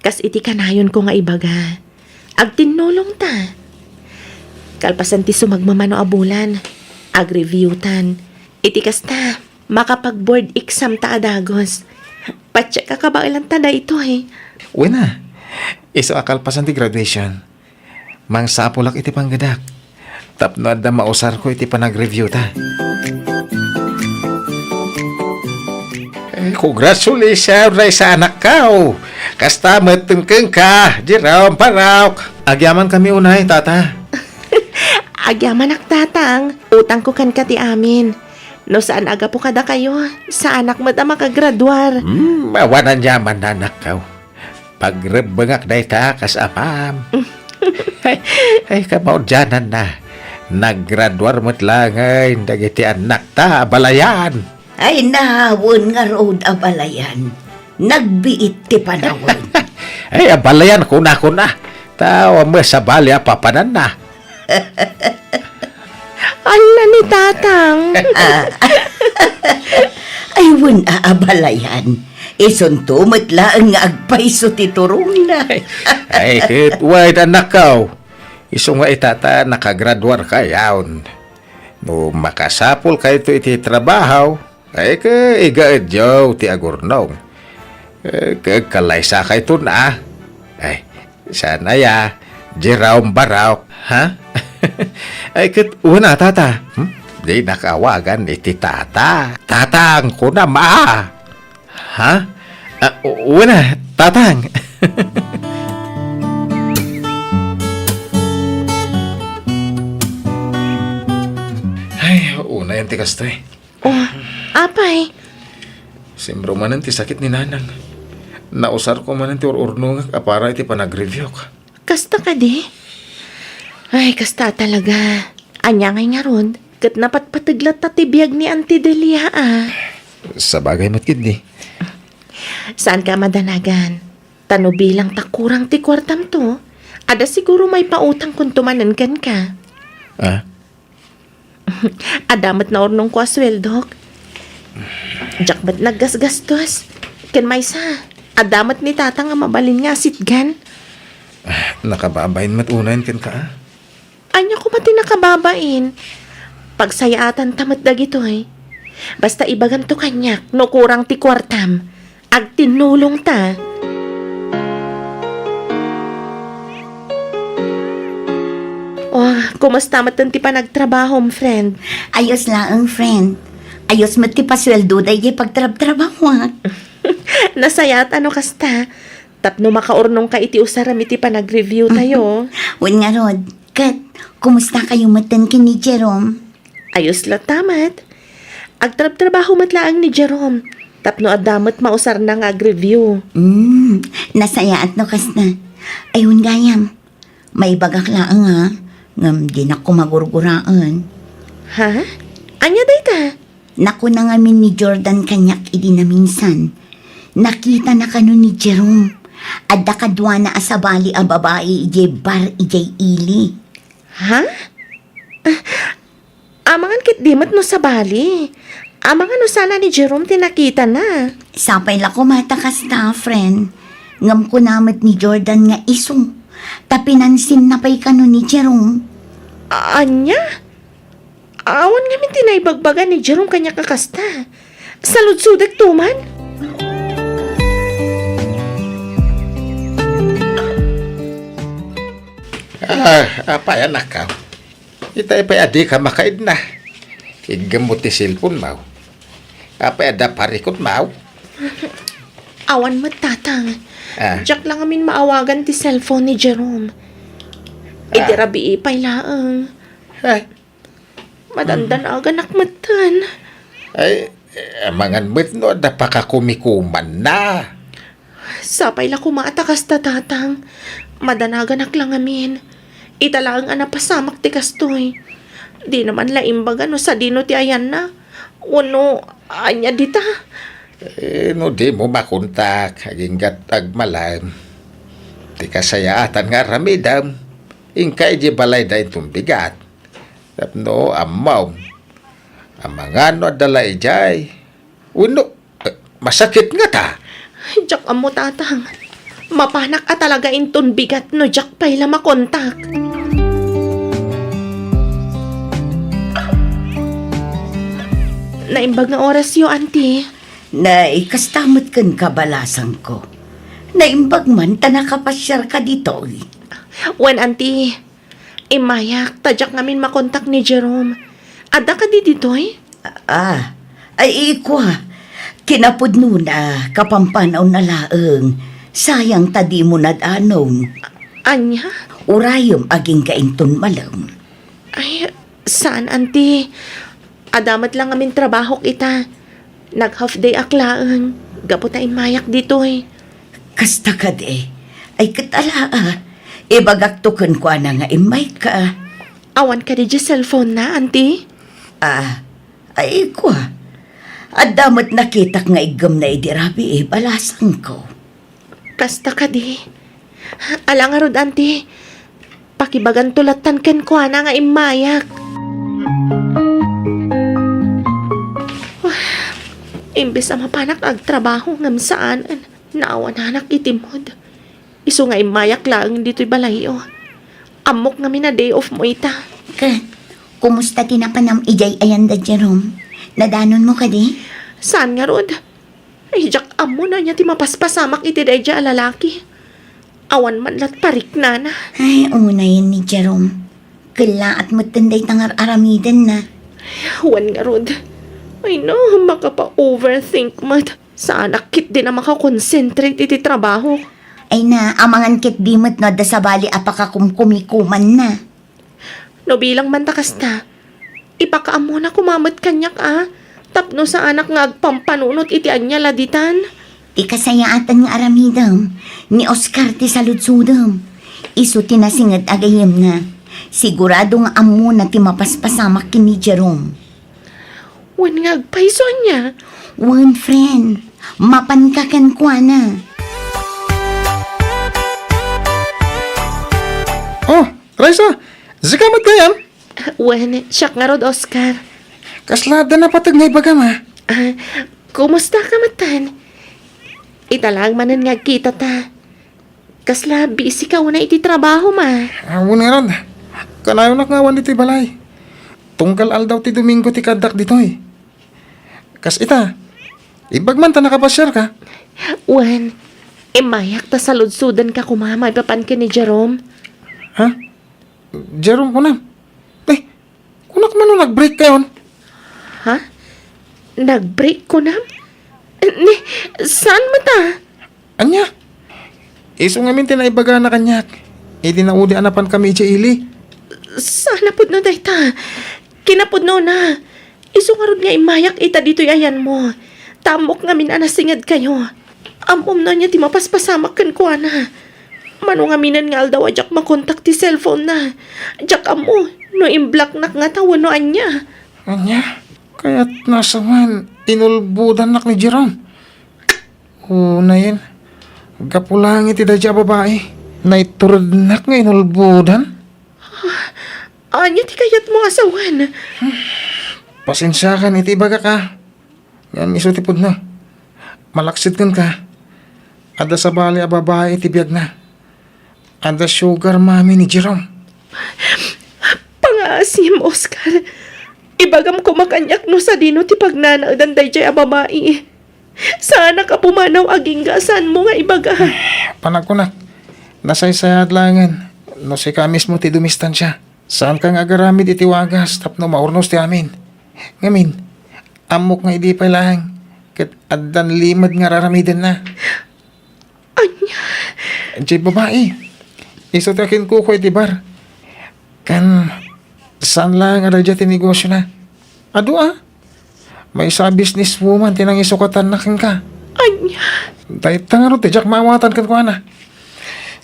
Kas iti kanayonko nga ibaga, agtinnulongta. Kalpasan ti sumagmamano a bulan, agreviewtan. Iti kasta, makapag-board exam ta a dagus. Patse ka kabaelanta daytoy. Wen a, isu a kalpasan ti graduation, mangsapulak iti panggedak tapno adda mausarko iti panagreviewta. Eh, congratulations, daysa anakko. Kasta met kenka, Jerome Barok. Agyamankami unay, Tata. Agyamanak, Tatang. Utangko kenka ti amin. No saan a gapu kadakayo, saanak met a makagraduar. Hmm, awan aniaman, anakko. Pagrebbengak dayta kas amam. Ay, ay, kamaudiananna. Naggraduar met laengen dagiti annakta a balayan. Ay, wen ngarud a balayan. Nagbiit ti panawen. Ay, a balayan, kuna, kuna. Tao a sabali a papananna. Alla ni Tatang. Ah. Ay, wen a abalayan. Isunto met laeng nga agpayso ti turongna. Ay, ket wen, anakko. Isu nga ita ta nakagraduarkayon. No makasapulkayto iti trabaho, ay, ket igaedyo ti agurnong. Eh, ket kalaysakayton a. Ay, saan aya, Jerome Barok, ha? Ay, ket wen a, Tata. Hmm? Dinak awagan iti Tata. Tatang, kunam a. Ha? Ah, u-, wen a, Tatang. Ay, unayen ti kastoy. Oh, apay? Simro manen ti sakit ni Nanang. Nausarko manen ti ur-urnongak a para iti panagreviewko. Kasta kadi? Ay, kasta talaga. Ania ngay ngarud, ket napatpateg latta ti biag ni Auntie Delia, a. Sabagay met ketdi. Saanka a madanagan. Ta no bilang ta kurang ti kuartamto, adda siguro maipautangkonto manen kenka. Ah? Adda met naurnongko a sueldok. Diak met naggasgastos. Ken maysa, adda met ni Tatang a mabalin nga asitgan. Ah, nakababain met unayen kenka, a? Ania koma ti nakababain? Pagsayaatanta met dagitoy. Basta ibaganto kaniak no kurang ti kuartam. Agtinnulongta. Oh, kumusta met ti panagtrabahom, friend? Ayos laeng, friend. Ayos met ti pasueldoda idiay pagtrabtrabahoak. Nasayaat a no kasta. Tapno makaurnongka iti usarem iti panagreviewtayo. Wen ngarud, ket kumustakayo metten ken ni Jerome? Ayos latta met. Agtrabtrabaho met laeng ni Jerome tapno adda met mausarna nga agreview. Hmm, nasayaat no kasta. Ay, wen gayam, maibagak laeng a, ngem dinak koma gurguraen. Ha? Ania dayta? Nakuna ngamin ni Jordan kaniak idi naminsan. Nakitana kano ni Jerome. Adda kaduana a sabali a babai idiay bar idiay ili. Ha? Ah, amangan ketdi met no sabali. Amangan no saan a ni Jerome ti nakitana. Sapay la koma ta kasta, friend. Ngem kuna met ni Jordan nga isu. Ta pinansinna pay kano ni Jerome. A-, ania? Awan ngamin ti naibagbaga ni Jerome kaniak a kasta. Saludsodekto man. Ah, apay, anakko? Itay pay a dika makaidna. Iggemmo ti cellphone mo. Apay, adda parikutmo? Awan met, Tatang. Ah. Diak la ngamin maawagan ti cellphone ni Jerome. Idi Ah. rabii pay laeng. Ay, Madandanaganak metten. Ay, amangan met no adda pakakumikumanna. Sapay la koma a ta kasta, Tatang. Madanaganak la ngamin. Ita laeng a napasamak ti kastoy. Dina man la imbaga no sadino ti ayanna. Wenno, ania dita? Eh, no dimo makontak, aginggat agmalem. Ti kasayaatan nga aramidem, inka idiay balayda inton bigat. Tapno ammom, amangan no adda la idiay. Wenno, eh, masakit ngata. Diak ammo, Tatang. Mapanak a talaga inton bigat no diak pay la makontak. Naimbag nga orasyo, Auntie. Nay, kasta met kenka, balasangko. Naimbag man ta nakapasiarka ditoy. Wen, Auntie. Immayak, ta diak ngamin makontak ni Jerome. Adda kadi ditoy? Ah, ay, ikua. Kinapudnona, kapampanawna laeng. Sayang ta dimo nadanon. Ania? Urayem agingga inton malem. Ay, saan, Auntie. Adda met la ngamin trabahok ita. Nag-half day ak laeng, gapu ta immayak ditoy. Kasta kadi? Ay, ket ala, ah. Ibagakto kenkuana nga immayka. Awan kadi diay cellphone na, Auntie? Ah, ay, kua. Adda met nakitak nga iggemna idi rabii, balasangko. Kasta kadi? Ala ngarud, Auntie. Pakibaganto lattan kenkuana nga immayak. Imbes a mapanak agtrabaho ngem saan, naawananak iti mood. Isu nga immayak laeng ditoy balayyo. Ammok ngamin a day off mo ita. Ket, kumusta ti napanam idiay ayan da Jerome? Nadanonmo kadi? Saan ngarud? Ay, diak ammo no ania ti mapaspasamak iti daydiay a lalaki. Awan man lat pariknana. Ay, unayen ni Jerome. Kellaat metten dayta nga ar-aramidenna. Wen ngarud. Ay, no, makapa-overthink met. Saanak ketdin a makakonsentrate iti trabaho. Ay na, amangan ketdi met no adda sabali a pakakumkumikumanna. No bilang man ta kasta, ipakaammona koma met kaniak a, tapno saanak nga agpampanunot iti ania la ditan. Ti kasayaatan nga aramidem, ni Oscar ti saludsodem. Isu ti nasinged a gayyemna. Sigurado nga ammona ti mapaspasamak ken ni Jerome. Wen nga agpayso ania? Wen, friend. Mapanka kenkuana. Oh, Raisa, sika met gayam? Wen, siak ngarud, Oscar. Kasla adda napateg nga ibagam, a? Ah, kumusta ka metten? Ita laeng manen nga agkitata. Kasla busy ka unay iti trabahom, a? Ah, wen ngarud. Kanayonak nga awan ditoy balay. Tunggal aldaw ti Domingo ti kaaddak ditoy. Kas ita, imbag man ta nakapasiarka. Wen, immayak ta saludsodenka koma maipapan ken ni Jerome. Ha? Jerome kunam? Eh, kunak man no nag-break kayon? Ha? Nag-break kunam? Ni, saan met a? Ania? Isu ngamin ti naibagana kaniak. Idi naudi a napankami idiay ili. Saan a pudno dayta? Kinapudnona. Isu ngarud nga immayak ita ditoy ayanmo. Ta ammok ngamin a nasingedkayo. Ammom no ania ti mapaspasamak kenkuana. Mano ngaminen nga aldaw a diak makontak ti cellphone na. Diak ammo no imblocknak ngata wenno ania. Ania? Kayatna sa man, inulbodannak ni Jerome. Unayen, gapu laeng iti daydiay a babai, naiturednak nga inulbodan. Ania ti kayatmo a sawen? Pasensiakan iti ibagak, a. Ngem isu ti pudno. Malaksid kenka, adda sabali a babai iti biagna. Adda sugar mommy ni Jerome. Pangaasim, Oscar. Ibagam koma kaniak no sadino ti pagnanaedan daydiay a babai. Saanak a pumanaw agingga a saanmo nga ibaga. Panagkunak, nasaysayaat laengen no sika mismo ti dumistansia. Saanka nga agaramid iti wagas tapno maurnos ti amin. Ngamin, ammok nga idi pay laeng ket addan limed nga ar-aramidenna. Ania? Diay babai. Isu ti akinkuko iti bar. Kan, saan laeng a daydiay ti negosiona. Adu a? Maysa a businesswoman ti nangisukatanna kenka. Ania? Dayta ngarud ti diak maawatan kenkuana.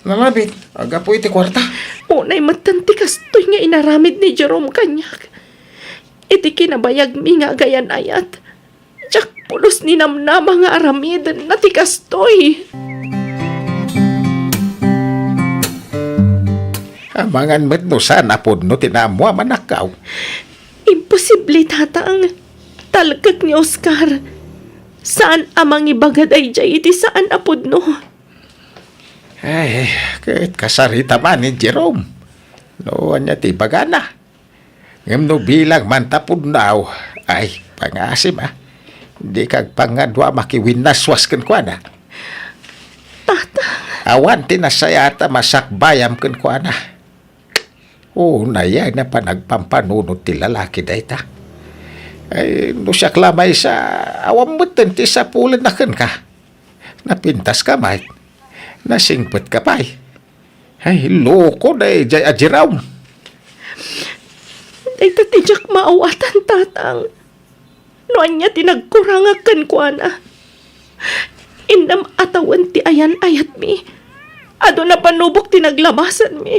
Nalabit, gapu iti kuarta. Unay metten ti kastoy nga inaramid ni Jerome kaniak. Iti kinabayagmi nga agayan-ayat. Diak pulos ninamnama nga aramidenna ti kastoy. Amangan met no saan a pudno ti naammo a manakkaw. Imposible, Tatang. Talkek ni Oscar. Saan a mangibaga daydiay iti saan a pudno. Ay, ket kasarita man ni Jerome. No ania ti ibagana? Ngem no bilang man ta pudno, ay, pangaasim, a. Dika agpangngaduam a makiwinnaswas kenkuana. Tatang. Awan ti nasayaat a masakbayam kenkuana. Unay a panagpampanunot ti lalaki dayta. Ay, no siak la maysa, awan metten ti sapulenna kenka. Napintaska met. Nasingpetka pay. Ay, loko daydiay a Jerome. Dayta ti diak maawatan, Tatang. No ania ti nagkurangak kenkuana. Innem a tawen ti ayan-ayatmi. Adu a panubok ti naglabasanmi.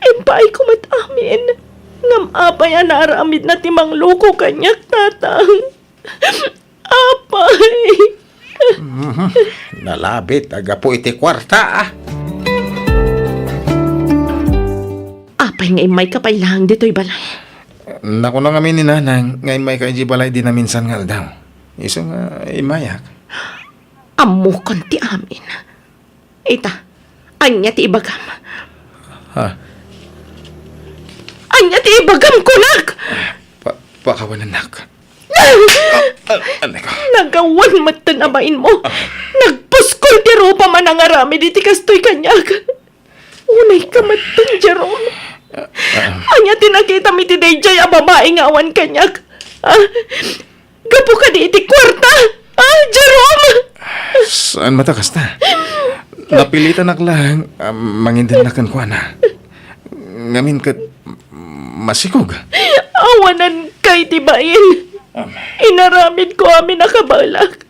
Impaayko met amin. Ngem apay a naaramidna ti mangloko kaniak, Tatang? Apay! Mhm. Nalabit a gapu iti kuarta, ah. Apay nga immayka pay laeng ditoy balay? Nakuna ngamin ni Nanang nga immayka idiay balay idi naminsan nga aldaw. Isu nga immayak. Ammokon ti amin. Ita, ania ti ibagam? Ha? Ania ti ibagam, kunak? Pa-, pakawanennak. Ah, ah, aneko? Nagawan metten a bainmo. Ah. Nagpuskol ti rupam a nangaramid iti kastoy kaniak. Unayka metten, Jerome. Ah, ah. Ania ti nakitam iti daydiay a babai nga awan kaniak? Ah, gapu kadi iti kuarta? Ah, Jerome! Saan met a kasta? Napilitanak laeng a mangindenna kenkuana. Ngamin ket masikog. Awananka iti bain. Inaramidko amin a kabaelak.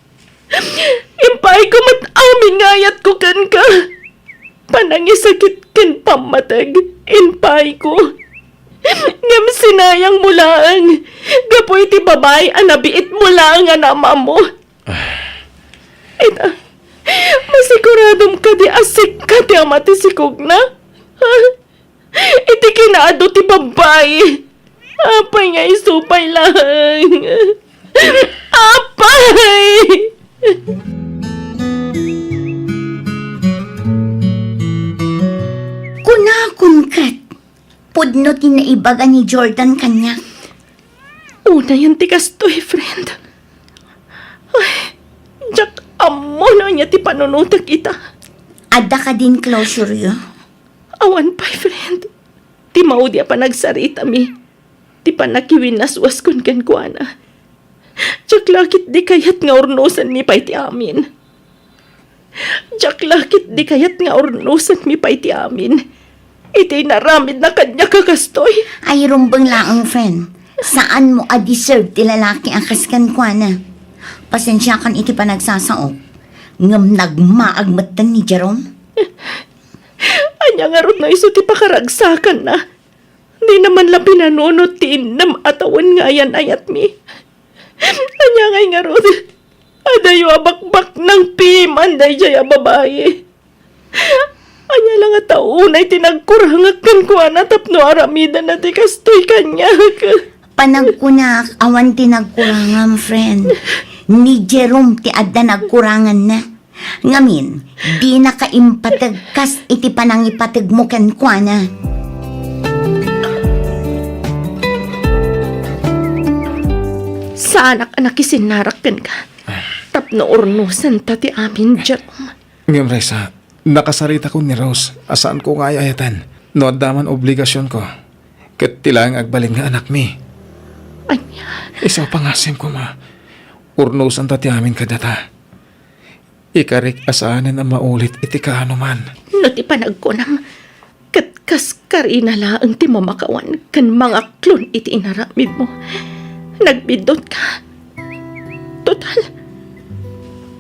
Impaayko met amin nga ayatko kenka. Panangisakit ken pammateg, impaayko. Ngem sinayangmo laeng, gapu iti babai a nabiitmo laeng a naammo. Ita, masiguradom kadi a sika ti ama ti sikogna? Ha? Iti kinaadu ti babai. Apay nga isu pay laeng? Apay! Kunakon ket, pudno ti naibaga ni Jordan kaniak. Unayen ti kastoy, friend. Ay, diak ammo no ania ti panunotek ita. Adda kadin closure-yo? Awan pay, friend. Ti maudi a panagsaritami, ti pannakiwinnaswaskon kenkuana. Diak la ketdi kayat nga urnosenmi pay ti amin. Diak la ketdi kayat nga urnosenmi pay ti amin. Iti inaramidna kaniak a kastoy. Ay, rumbeng laeng, friend. Saanmo a deserve ti lalaki a kas kenkuana. Pasensiakan iti panagsasaok. Ngem nagmaag metten ni Jerome. Ania ngarud no isu ti pakaragsakanna? Dina man la pinanunot ti innem a tawen nga ayan-ayatmi. Ania ngay ngarud? Adayo a bakbaknang piman daydiay a babai. Ania la ngata unay ti nagkurangak kenkuana tapno aramidenna ti kastoy kaniak? Panagkunak, awan ti nagkurangam, friend. Ni Jerome ti adda nagkuranganna. Ngamin, dinaka impateg kas iti panangipategmo kenkuana. Saanak a nakisinnarak kenka tapno urnosenta ti amin, Jerome. Ngem, Raisa, nakasaritakon ni Rose a saanko nga ay-ayaten no adda man obligasionko ket ti laeng agbalin nga anakmi. Ania? Isu a pangasim koma, urnosenta ti amin kadata. Ikarik a saanen a maulit iti kaanoman. No ti panagkunam, ket kas karina laeng ti mamakawan ken mangaklon iti inaramidmo. Nagbiddutka. Total,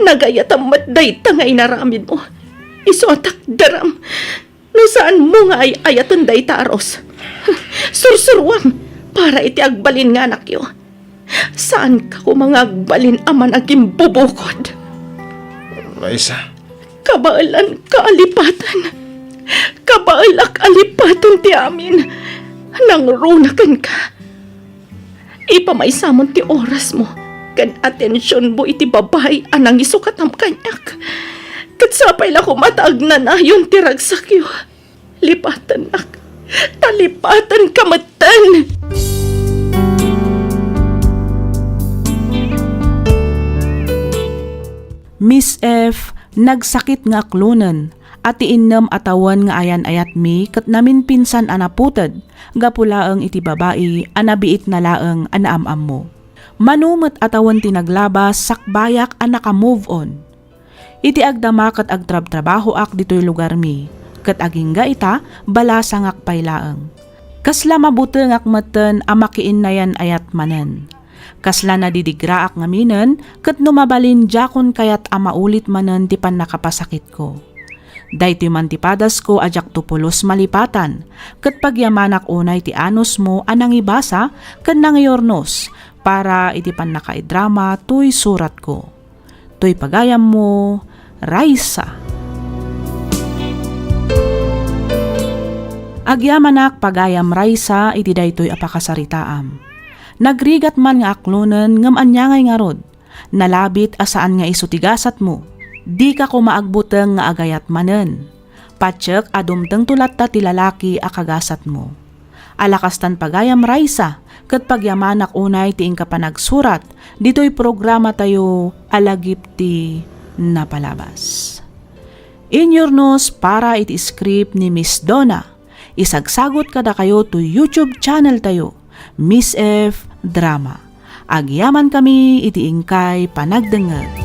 nagayatam met dayta nga inaramidmo. Isu a takderam. No saanmo nga ay-ayaten dayta a Rose, sursuruam para iti agbalin nga anakyo. Saanka koma nga agbalin a managimbubukod. Raisa. Kabaelanka a lipaten. Kabaelak a lipaten ti amin. Nangruna kenka. Ipamaysam ti orasmo ken atensionmo iti babai a nangisukatam kaniak. Ket sapay la koma ta agnanayon ti ragsakyo. Lipatennak, ta lipatenka metten. Miss F, nagsakit nga aklonen a ti innem a tawen nga ayan-ayatmi ket naminpinsan a naputed gapu laeng iti babai a nabiitna laeng a naam-ammo. Mano met a tawen ti naglabas, sakbayak a naka-move on. Iti agdama ket agtrabtrabahoak ditoy lugarmi, ket agingga ita, balasangak pay laeng. Kasla mabutengak metten a makiinnayan-ayat manen. Kasla nadidigraak ngaminen, ket no mabalin, diakon kayat a maulit manen ti pannakapasakitko. Daytoy man ti padasko a diakto pulos malipatan, ket pagyamanak unay ti anusmo a nangibasa ken nangiurnos para iti pannakaidrama toy suratko. Toy pagayammo, Raisa. Agyamanak, pagayam Raisa, iti daytoy a pakasaritaam. Nagrigat man nga aklonen, ngem ania ngay ngarud? Nalabit a saan nga isu ti gasatmo. Dika koma agbuteng nga agayat manen. Patiek a dumtengto latta ti lalaki a kagasatmo. Ala kastan, pagayam Raisa, ket pagyamanak unay ti inka panagsurat ditoy programatayo a Lagip ti Napalabas. Inyurnos para iti script ni Miss Donna. Isagsagot kadakayo toy YouTube channel tayo, Miss F Drama. Agyamankami iti inkay panagdengngeg.